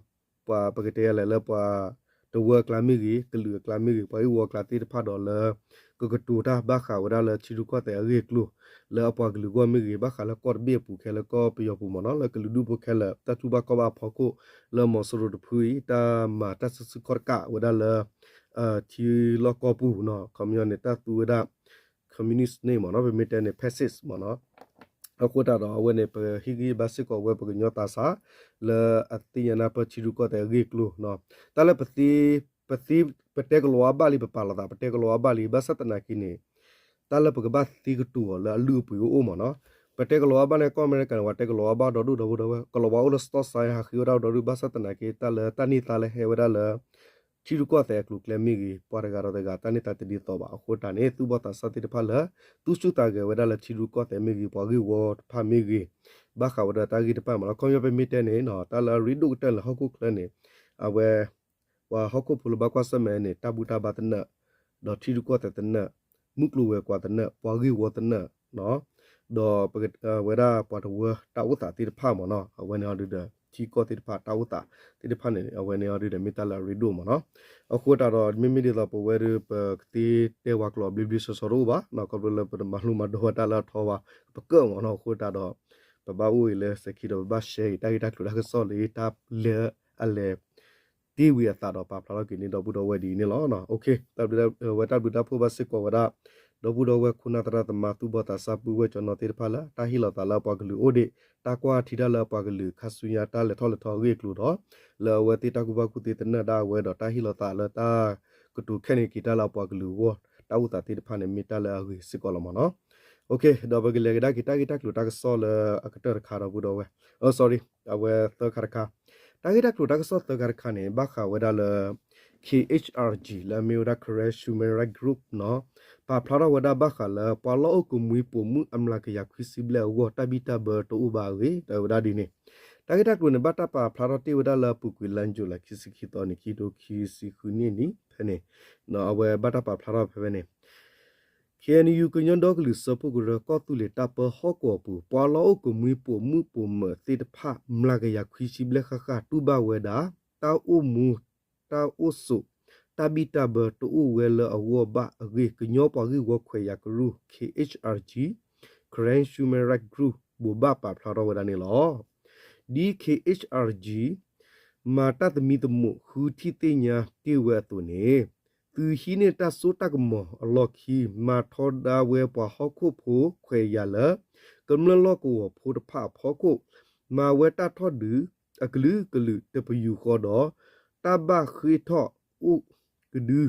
ပှၤပကတဲလဲၣ်လၢပှၤတဝၢအကျါမ့ၢ်ဂ့ၤ, ကလုာ်အကျါမ့ၢ်ဂ့ၤ, ပှၤဂ့ၢ်ဝီအကျါသ့ၣ်တဖၣ်ဒီးလၢ ကကတိၤတၢ်ဘၣ်ဃးဝဲဒၣ်လၢထံရူၢ်ကီၢ်သဲးအဂ့ၢ်အကျိၤ လၢအပှၤကလုာ်ဂီၢ်မ့ၢ်ဂ့ၤ, ဘၣ်ဃးလၢကီၢ်တဘ့ၣ်အပူၤခဲလၢာ် ကီၢ်ပယီၤပူၤမ့ၢ်နီၤ လၢကလုာ်ဒူၣ်ဖိခဲလၢာ် တၢ်တူၢ်ဘၣ်ခီၣ်ဘၣ်အဖီခိၣ် လၢမီၤစိရိၤတဖုအံၤ တၢ်မၤတၢ်စုဆူၣ်ခီၣ်တကးဝဲဒၣ်လၢ ထံလီၢ်ကီၢ်ပူၤနီၤ ခီပညီန့ၣ် တၢ်သူဝဲဒၣ် communist န့ၣ်မ့ၢ်နီၤ ပမ့ၢ်တဲန့ၣ် fascist မ့ၢ်နီၤ အဃိသတးဒီး အဝဲန့ၣ် ပဟ့ၣ်ဂံၢ်ဘါစ့ၢ်ကီးဝဲပကညီသးစၢ် လၢအသ့ၣ်ညါနၢ်ပၢၢ်ထံရူၢ်ကီၢ်သဲးအဂ့ၢ်အကျိၤနီၤ တၢ်လၢပသ့ ပသ့ ပတဲကလီၤဝါဘၣ်လံ ပပာ်လီၤသး ပတဲကလီၤဝါဘၣ်လံ ဘၣ်ဆၣ်သနာ်က့န့ၣ် တၢ်လၢပကဘၣ်သ့ကတိၤအီၤလၢအလုၢ်အပှ့ၤအိၣ်အိၣ်မ့ၢ်နီၤ ပတဲကလီၤဝါဘၣ်န့ၣ် ကီၢ်အမဲရကၤန့ၣ် ပှၤတဲကလီၤဝါဘၣ်ဒီဒူၣ်ဒီပုၢ်ဒီဝဲၢ် ကလီၤဝါအိၣ်လၢ စတီၣ် ဆိုင် ဟးဃ့ဝဲဒၣ်ဒီဒူၣ် ဘၣ်ဆၣ်သနာ်က့ တၢ်လၢတၢ်န့ၢ်သါလၢဟဲဝဲဒၣ်လၢ ထံရူၢ်ကီၢ်သဲးအကျိၤအကျဲမ့ၢ်ဂ့ၤ ပှၤတဂၤဒီးတဂၤ တၢ်န့ၢ်သါတဒ်သိးဘၣ် အဃိသတးန့ၣ် သူၣ်ဘီၣ်သးစၢ်သ့ၣ်တဖၣ်လၢ သူၣ်ဆူၣ်သးဂဲၤဝဲဒၣ်လၢထံရူၢ်ကီၢ်သဲးမ့ၢ်ဂ့ၤ ပှၤဂ့ၢ်ဝီတဖၣ်မ့ၢ်ဂ့ၤ ဘၣ်ဃးဝဲဒၣ်တၢ်ဂ့ၢ်တဖၣ်မ့ၢ်နီၤ ခီပညီပမ့ၢ်တဲန့ၣ် တၢ်လၢအရ့ဒိၣ်ကတၢၢ်လၢဟီၣ်ခိၣ်ချၢန့ၣ် အဝဲ ပှၤဟီၣ်ခိၣ်ဖိလၢဘၣ်ကွၢ်ဆၢၣ်မဲာ်န့ၣ် တၢ်ဘူၣ်တၢ်ဘါသနၢၣ် ဒီးထံရူၢ်ကီၢ်သဲးသနၢၣ် မုၢ်ကျိၤဝဲၤကွာ်သနၢၣ် ပှၤဂ့ၢ်ဝီသနၢၣ် ဒီးပက ဝဲဒၣ်ပှၤတဝၢတၢ်အိၣ်သးသ့ၣ်တဖၣ်မ့ၢ်နီၤ အဝဲန့ၣ်အီၤဒုဒီး ထံကီၢ်သ့ၣ်တဖၣ်တၢ်အိၣ်သးသ့ၣ်တဖၣ်န့ၣ် အဝဲန့ၣ်အီၤဒုဒီး မ့ၢ်တၢ်လၢအရ့ဒိၣ်မ့ၢ်နီၤ အဃိသတးဒီး မ့မ့ၢ်ဒ်သိးပဝဲဒု ပကသ့တဲဝဲကျိာ်ဘျ့ဘျ့ဆှီဆှီတအိၣ်ဘၣ် ခီဖျိလၢပတမၤလိမၤဒိးဝဲတၢ်လၢအထီဘၣ် ပကၢၣ်မ့ၢ်နီၤ အဃိသတးဒီး ပဘၣ်အိၣ်အံၤလၢစဲၤခံဒီး ပဘၣ်ရှဲအံၤ တၢ်ဂ့ၢ်တၢ်ကျိၤတၢ်ကစီၣ်လၢတၢ်လၢအလဲၤ တ့ၢ်ဝံၤအသးဒီးပာ်ဖျါထီၣ်က့ၤန့ၢ်ဒီပုၢ်ဒီဝဲၢ်ဒ်အံၤန့ၣ်လီၤ. တၢ်ဘျုးတၢ်ဖှိၣ်ဘၣ်စ့ၢ်ကီးဝဲဒၣ် ဒီပုၢ်ဒီဝဲၢ်ခိၣ်နၢ်သရၣ်သမါသူၣ်ဘီၣ်သးစၢ်ပုၢ်ဝဲၢ်ကၠီနီၤသ့ၣ်တဖၣ်လၢ တၢ်ဟ့ၣ်လီၤသးလၢအပှၤကလုာ်အိၣ်ဒံး တၢ်ကွၢ်ထံတၢ်လၢအပှၤကလုာ်ခါဆူညါတၢ်လဲၤထီၣ်လဲၤထီအဂ့ၢ်အကျိၤဒီး လၢအဝဲသ့ၣ်တၢ်ကူၣ်ဘၣ်ကူၣ်သ့သနၢၣ်ဒၣ်ဝဲဒီးတၢ်ဟ့ၣ်လီၤသးလၢတၢ်ကတိၤခဲန့ၣ်က့ၤတၢ်လၢအပှၤကလုာ်အဂီၢ် တၢ်အိၣ်သးသ့ၣ်တဖၣ်န့ၣ် မ့ၢ်တၢ်လၢအဂ့ၤစ့ၢ်ကီးလီၤမ့ၢ်နီၤ. ဒီးပကလဲၤကဒါက့ၤတၢ်ဂ့ၢ်တၢ်ကျိၤတၢ်ကစီၣ်လၢအကတၢၢ်တခါဒီပုၢ်ဒီဝဲၢ် အ sorry အဝဲသၢခါတခါ တၢ်ဂ့ၢ်တၢ်ကျိၤတၢ်ကစီၣ်သၢခါတခါန့ၣ် ဘၣ်ဃးဝဲဒၣ်လၢ K K H R G လၢအမ့ၢ်ဝဲဒၣ် Karen Human Rights Group နီၤ ပာ်ဖျါထီၣ်ဝဲဒၣ်ဘၣ်ဃးလၢ ပှၤလီၢ်အိၣ်ကမှံပိာ်မုၣ်အမျးကယၤခွံဆံဘျဲၣ်အဂီၢ် တၢ်ဘံၣ်တၢ်ဘၢတအိၣ်ဘၣ်အဂ့ၢ် တဲဝဲဒၣ်ဒ်န့ၣ်. တၢ်ဂ့ၢ်တၢ်ကျိၤန့ၣ် ဘၣ်တၢ်ပာ်ဖျါထီၣ်တ့ၢ်ဝဲဒၣ်လၢအပူၤကွံာ်လါယူၤလံ ခံဆံခံသီနံၤ ခံကထိခံဆံဃုနံၣ်န့ၣ် ဖဲန့ၣ် အဝဲဘၣ်တၢ်ပာ်ဖျါထီၣ်ဖဲဖဲန့ၣ် K N U ကညီဒီကလုာ်စၢဖှိၣ်ကရၢကီၢ်သူလ့ၤတၢ်ပၢဟီၣ်ကဝီၤအပူၤ ပှၤလီၢ်အိၣ်ကမှံပိာ်မုၣ်ပိာ်မၢၤသ့ၣ်တဖၣ် မျးကယၤခွံဆံဘျဲၣ်ဃၣ်ဃၣ် တူၢ်ဘၣ်ဝဲဒၣ် တၢ်အိၣ်မူ တၢ်အိၣ်ဆိး တၢ်ဘံၣ်တၢ်ဘၢတအိၣ်ဝဲလၢအဂီၢ်ဘၣ်အဂ့ၢ် ကညီပှၤဂ့ၢ်ဝီခွဲးယာ်ကရူၢ် K H R G Karen Human Rights Group ဘိးဘၣ်ပာ်ဖျါထီၣ်ဝဲဒၣ်န့ၣ်လီၤ. ဒ် K H R G မၤတၢ်သမံသမိးဃုထံၣ်သ့ၣ်ညါတ့ၢ်ဝဲအသိးန့ၣ် သုးဟံးန့ၢ်တၢ်စိတၢ်ကမီၤအလီၢ်ခံ မၤထီဒါဝဲပှၤဟီၣ်ခိၣ်ဖိခွဲးယာ်လၢ ကမျၢၢ်လီၢ်ကဝီၤဖိတဖၣ်အဖီခိၣ် မၤဝဲတၢ်ထီၣ်ဒုး အကလုာ်ကလုာ်တပယူာ်ဃီဒီး တၢ်ဘၣ်ဃ့ၢ်ထီၣ်အိၣ်ကဒု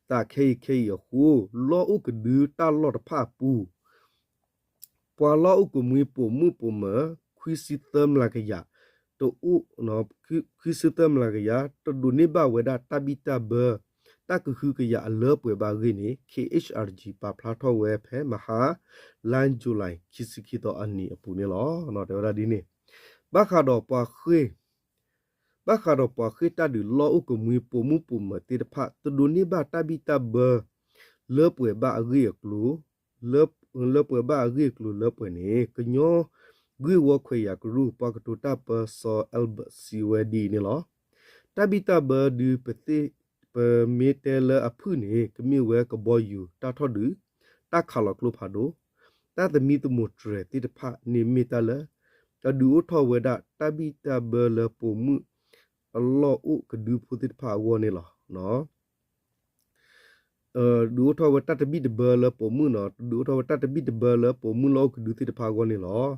သးခဲအံၤခဲအံၤအဃိ လီၢ်အိၣ်ကဒုတၢ်လီၢ်တဖၣ်အပူၤ ပှၤလီၢ်အိၣ်ကမှံပိာ်မုၣ်ပိာ်မၢၤ ခွံဆံသၢမျးကယၤ တအိၣ် ခွံဆံသၢမျးကယၤ တဒိးန့ၢ်ဘၣ်ဝဲဒၣ်တၢ်ဘံၣ်တၢ်ဘၢ တၢ်ကဟုကယာ်အလၢပှဲၤဘၣ်အဂ့ၢ်န့ၣ် K H R G ပာ်ဖျါထီၣ်ဝဲဖဲမဟါ လါယူၤလံ ခံဆံခံသီအနံၤအပူၤန့ၣ်လီၤ. တဲဝဲဒၣ်ဒ်န့ၣ် ဘၣ်ဃးဒီးပှၤဃ့ၢ် ဘၣ်ဃးဒီးပှၤဃ့ၢ်တၢ်ဒုးလီၢ်အိၣ်ကမှံပိာ်မုၣ်ပိာ်မၢၤသ့ၣ်တဖၣ် တဒိးန့ၢ်ဘၣ်တၢ်ဘံၣ်တၢ်ဘၢ လၢပှဲၤဘၣ်အဂ့ၢ်အကျိၤ လၢပှဲၤဘၣ်အဂ့ၢ်အကျိၤလၢပှဲၤန့ၣ် ကညီဂ့ၢ်ဝီခွဲးယာ်ကရူၢ် ပှၤကတိၤတၢ်ပၢ စီၤ Albert စံးဝဲဒ်အံၤန့ၣ်လီၤ. တၢ်ဘံၣ်တၢ်ဘၢဒုး ပမ့ၢ်တဲလၢအဖုၣ်န့ၣ် ကမ့ၢ်ဝဲကဘီယူၤတၢ်ထီၣ်ဒုး တၢ်ခးလီၤကျိဖးဒိၣ် တၢ်သမံသမိးတြဲၤသ့ၣ်တဖၣ်န့ၣ်မ့ၢ်တၢ်လၢ အဒုးအိၣ်ထီၣ်ဝဲဒၣ်တၢ်ဘံၣ်တၢ်ဘၢလၢပိာ်မုၣ်အလီၢ်အိၣ်ကဒုဖိသ့ၣ်တဖၣ်အဂီၢ်န့ၣ်လီၤ. ဒုးအိၣ်ထီၣ်ဝဲတၢ်တဘံၣ်တဘၢလၢပိာ်မုၣ်နီၤ ဒုးအိၣ်ထီၣ်ဝဲတၢ်တဘံၣ်တဘၢလၢပိာ်မုၣ်လီၢ်အိၣ်ကဒုသ့ၣ်တဖၣ်အဂီၢ်န့ၣ်လီၤ.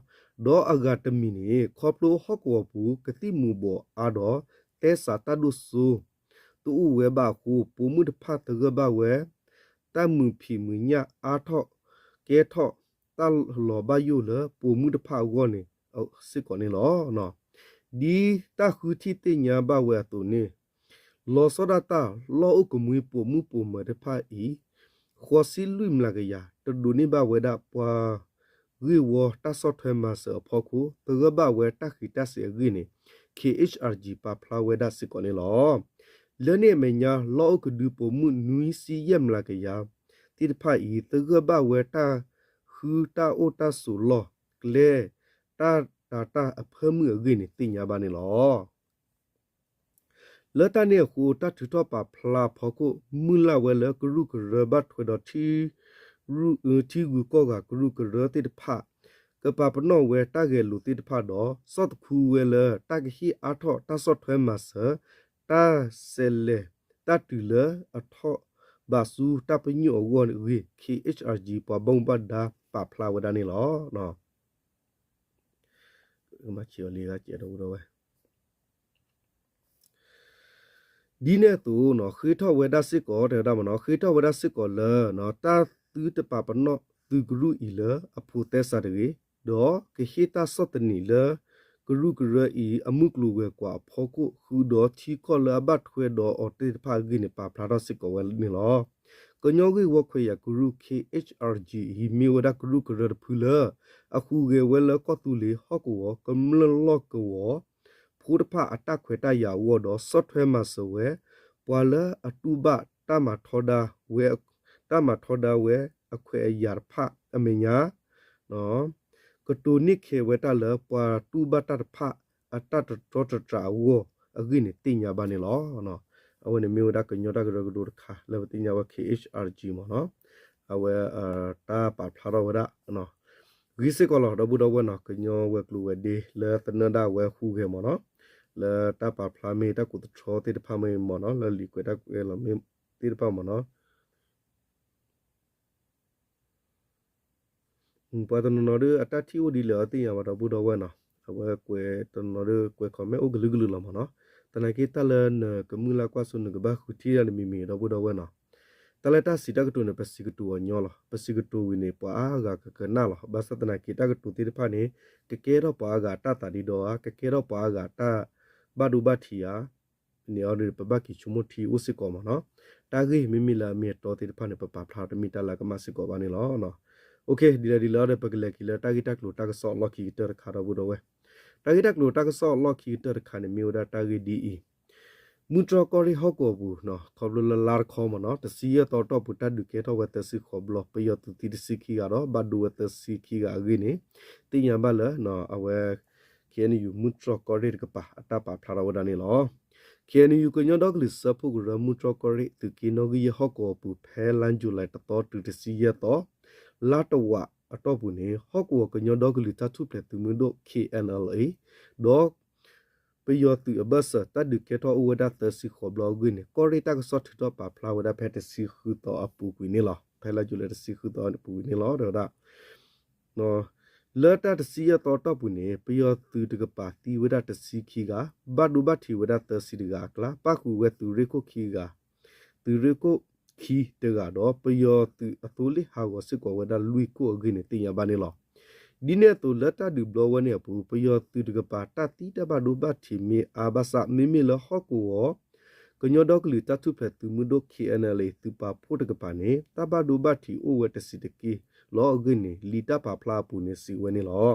ဒီးအဂၤတမံၤန့ၣ် ခီဖျိဟီၣ်ကဝီၤပူၤ ကသံၣ်မူၤဘှီးအါဒီး သဲစးတၢ်ဒိၣ်စိ တအိၣ်ဝဲဘၣ်အဃိ ပိာ်မုၣ်တဖၣ်သဂၢၢ်ဘၣ်ဝဲ တၢ်မုာ်ဖံးမုာ်ညၣ်အါထီၣ် ကဲထီၣ် တၢ်လီၤဘၣ်ယိၣ်လၢပိာ်မုၣ်တဖၣ်အဂီၢ်န့ၣ် စ့ၢ်ကီးန့ၣ်လီၤ. ဒ်တၢ်ဃုထံၣ်သ့ၣ်ညါဘၣ်ဝဲအသိးန့ၣ် လီၤဆီဒၣ်တၢ်လီၢ်အိၣ်ကမှံပိာ်မုၣ်ပိာ်မၢၤတဖၣ်အံၤ ဃိးဆံလွံၢ်မျးကယၤ တဒိးန့ၢ်ဘၣ်ဝဲဒၣ်ပှၤဂ့ၢ်ဝီတၢ်ဆီၣ်ထွဲမၤစၢၤအဖီခိၣ် သဂၢၢ်ဘၣ်ဝဲတၢ်ဃံးတၢ်စ့ၤအဂ့ၢ်န့ၣ် K H R G ပာ်ဖျါဝဲဒၣ်စ့ၢ်ကီးန့ၣ်လီၤ. လၢန့ၣ်အမဲာ်ညါ လီၢ်အိၣ်ကဒုပိာ်မုၣ်နွံဆံယဲၢ်မျးကယၤသ့ၣ်တဖၣ်အံၤ သဂၢၢ်ဘၣ်ဝဲတၢ်ဃုတၢ်အိၣ်တၢ်ဆိးလီၢ်ကျဲ တၢ်တၤတၢ်အဖၢမုၢ်အဂ့ၢ်န့ၣ် သ့ၣ်ညါဘၣ်န့ၣ်လီၤ. လၢတၢ်န့ၣ်အဃိ တၢ်ထုးထီၣ်ပာ်ဖျါအဖီခိၣ် မုၢ်လၢ်ဝဲလၢကရူၢ်ကရၢဘၣ်ထွဲဒီး ထံဂုၤကီၢ်ဂၤကရူၢ်ကရၢသ့ၣ်တဖၣ် ကပာ်ပနီၣ်ဝဲတၢ်ဂဲၤလိာ်သ့ၣ်တဖၣ်ဒီး ဆီၣ်သခူဝဲလၢတၢ်ကဟ့ၣ်အါထီၣ်တၢ်ဆီၣ်ထွဲမၤစၢၤ တၢ်စဲးလဲၤတၢ်တုၤလၢအထီၣ်ဘးဆူတၢ်ပညိၣ်အဂီၢ်အဂ့ၢ် K H R G ပှၤဘၣ်မူဘၣ်ဒါပာ်ဖျါဝဲဒၣ်န့ၣ်လီၤ. ဒ်န့ၣ်အသိး ဃ့ထီၣ်ဝဲဒၣ်စ့ၢ်ကီး တဲဝဲဒၣ်မ့ၢ်နီၤ ဃ့ထီၣ်ဝဲဒၣ်စ့ၢ်ကီးလၢ တၢ်သုတပာ်ပနီၣ်သုကရူၢ်အံၤလၢအဖိးသဲစးတဂ့ၤ, ဒီးကဟ့ၣ်တၢ်ဆီၣ်သနံးလၢ ကရူၢ်ကရၢအံၤ အမုၢ်ကျိၤဝဲၤကွာ်အဖီခိၣ် ဃုာ်ဒီးထံကီၢ်လၢအဘၣ်ထွဲဒီးအီၤသ့ၣ်တဖၣ်အဂ့ၢ်န့ၣ် ပာ်ဖျါထီၣ်စ့ၢ်ကီးဝဲန့ၣ်လီၤ. ကညီဂ့ၢ်ဝီခွဲးယာ်ကရူၢ် K H R G အံၤ မ့ၢ်ဝဲဒၣ်ကရူၢ်ကရၢတဖုလၢ အဟူးဂဲၤဝဲလၢကီၢ်သူလ့ၤဟီၣ်ကဝီၤ ကမျၢၢ်လီၢ်ကဝီၤ ဖိတဖၣ်အတၢ်ခွဲးတၢ်ယာ်အဂီၢ်ဒီး ဆီၣ်ထွဲမၤစၢၤဝဲ ပှၤလၢအတူၢ်ဘၣ်တၢ်မၤထီဒါဝဲ တၢ်မၤထီဒါဝဲအခွဲးအယာ်တဖၣ်အမဲာ်ညါ ကတိၤန့ၢ်ခဲးဝဲတၢ်လၢပှၤတူၢ်ဘၣ်တၢ်တဖၣ် အတၢ်တတြီတတြၢ်အဂီၢ်အဂ့ၢ်န့ၣ် သ့ၣ်ညါဘၣ်န့ၣ်လီၤ. အဝဲန့ၣ်မ့ၢ်ဝဲဒၣ်ကညီတၢ်ကရၢကရိတခါလၢပသ့ၣ်ညါဝဲ K H R G မ့ၢ်နီၤ အဝဲ တၢ်ပာ်ဖျါထီၣ်ဝဲဒၣ် ဂ့ၤစ့ၢ်ကီးလီၤ ဒီပုၢ်ဒီဝဲၢ်နီၤ ကညီဝဲၤကျိၤဝဲၤဒ့လၢသနၢၣ်ဒၣ်ဝဲဟူးဂဲၤမ့ၢ်နီၤ လၢတၢ်ပာ်ဖျါမ့ၢ်တၢ်ကိးသတြီသ့ၣ်တဖၣ်မ့ၢ်မ့ၢ်နီၤ လၢလံာ်ကွဲးတၢ်ကွဲးလီၤမ့ၢ်သ့ၣ်တဖၣ်မ့ၢ်နီၤ ပှၤတနီၤနီၤဒီး အတၢ်ထံၣ်အိၣ်ဒ်လဲၣ်အီၤသ့ၣ်ညါဘၣ်ဒီပုၢ်ဒီဝဲၢ်နီၤ အဝဲကွဲးတနီၤနီၤဒီး ကွဲး comment အိၣ်ကလုာ်ကလုာ်လီၤမ့ၢ်နီၤ သနာ်က့တၢ်လၢနကမုၢ်လၢ်ကွၢ်စိ နကဘၣ်ဃုထံၣ်ဒၣ်န့ၣ်မ့ၢ်မ့ၢ်ဒီပုၢ်ဒီဝဲၢ်နီၤ တၢ်လၢတၢ်စံးတၢ်ကတိၤန့ၣ် ပစံးကတိၤအီၤညီလီၤ ပစံးကတိၤဝံၤန့ၣ် ပှၤအါဂၤကကနၣ်လီၤ ဘၣ်ဆၣ်သနာ်က့တၢ်ကတိၤသ့ၣ်တဖၣ်န့ၣ် ကကဲထီၣ်ပှၤအါဂၤအတၢ်သးဒ့ဒီဧါ ကကဲထီၣ်ပှၤအါဂၤအတၢ်ဘၣ်ဒိဘၣ်ထံးဧါ န့ၣ်အီၤဒီး ပဘၣ်က့ၤဆိကမိၣ်ထံအိၣ်စ့ၢ်ကီးမ့ၢ်နီၤ. တၢ်ဂ့ၢ်မ့မ့ၢ်လၢအမ့ၢ်အတီသ့ၣ်တဖၣ်န့ၣ် ပပာ်ဖျါတမ့ၢ်တၢ်လၢအကမၣ်စ့ၢ်ကီးဘၣ်န့ၣ်လီၤ. ဒ်လဲၣ်ဒ်လဲၣ်ဒီး ပကလဲၤက့ၤလၢတၢ်ဂ့ၢ်တၢ်ကျိၤတၢ်ကစီၣ်အလီၢ်ခံကတၢၢ်တခါဒီပုၢ်ဒီဝဲၢ်. တၢ်ဂ့ၢ်တၢ်ကျိၤတၢ်ကစီၣ်အလီၢ်ခံကတၢၢ်တခါန့ၣ် မ့ၢ်ဝဲဒၣ်တၢ်ဂ့ၢ်ဒ်အံၤ, မူတြီၢ်ကီၢ်ရ့ၣ်ဟီၣ်ကဝီၤပူၤ ခီဖျိလၢလါတခီမ့ၢ်နီၤ တဆံယဲၢ်သီအတီၢ်ပူၤ တၢ်ဒုးကဲထီၣ်ဝဲသၢဆံဃိးဘျီ ပယီၤသုးသံတဆံခံဂၤဒီး ဘၣ်ဒိဝဲသၢဆံခံဂၤအဂ့ၢ်န့ၣ် သ့ၣ်ညါဘၣ်လၢ အဝဲ ခ့ၣ်အဲၣ်ယူၣ် မူတြီၢ်ကီၢ်ရ့ၣ်တကပၤ အတၢ်ပာ်ဖျါထီၣ်ဝဲဒၣ်န့ၣ်လီၤ. ခ့ၣ်အဲၣ်ယူၣ် ကညီဒီကလုာ်စၢဖှိၣ်ကရၢ မူတြီၢ်ကီၢ်ရ့ၣ် သုးက့နီၣ်ဂံၢ်ယဲၢ်ဟီၣ်ကဝီၤပူၤ ဖဲလါယူၤလံတသီတုၤတဆံယဲၢ်သီ လါတဝာ်အတီၢ်ပူၤန့ၣ် ဟီၣ်ကဝီၤကညီဒီကလုာ်တၢ်ထူၣ်ဖျဲးသုးမုၢ်ဒိၣ် ခ့ၣ်အဲၣ်ယူၣ် ဒီး ပယီၤသုးအဘၢၣ်စၢၤ တၢ်ဒုးကဲထီၣ်အိၣ်ဝဲဒၣ်သၢဆံဃိးဘျီအဂ့ၢ်န့ၣ် ကီၢ်ရ့ၣ်တၢ်ကစီၣ်ထုးထီၣ်ပာ်ဖျါဝဲဒၣ်ဖဲတဆံဃုသီအပူၤကွံာ်န့ၣ်လီၤ. ဖဲလါယူၤလံတဆံဃုသီအပူၤကွံာ်န့ၣ်လီၤ. ဒီးဝဲဒၣ် လၢတၢ်တဆံယဲၢ်သီအတီၢ်ပူၤန့ၣ် ပယီၤသုးတကပၤသံဝဲဒၣ်တဆံခံဂၤ, ဘၣ်ဒိဘၣ်ထံးဝဲဒၣ်သၢဆံတဂၤအကျါ ပၣ်ဃုာ်ဝဲသုးရ့ၣ်ခိၣ်ခံဂၤ, သုးရ့ၣ်ခိၣ်ခံတဂၤဒီး ပယီၤသုးအသိလ့ၣ်ဟးဂီၤစ့ၢ်ကီးဝဲဒၣ်လွံၢ်ခိၣ်အဂ့ၢ်န့ၣ် သ့ၣ်ညါဘၣ်န့ၣ်လီၤ. ဒ်န့ၣ်အသိးလၢတၢ်ဒုးဘျီဝဲန့ၣ်အပူၤ ပယီၤသုးတကပၤတၢ်သံတၢ်ဘၣ်ဒိဘၣ်ထံးမ့ၢ်အါဘၣ်ဆၣ် မ့မ့ၢ်လၢဟီၣ်ကဝီၤ ကညီဒီကလုာ်တၢ်ထူၣ်ဖျဲးသုးမုၢ်ဒိၣ် ခ့ၣ်အဲၣ်ယူၣ် သုးပာ်ဖှိၣ်တကပၤန့ၣ် တၢ်ဘၣ်ဒိဘၣ်ထံးအိၣ်ဝဲတဆံးတက့ၢ်လီၤအဂ့ၢ်န့ၣ် လံာ်တၢ်ပာ်ဖျါအပူၤန့ၣ်စံးဝဲန့ၣ်လီၤ.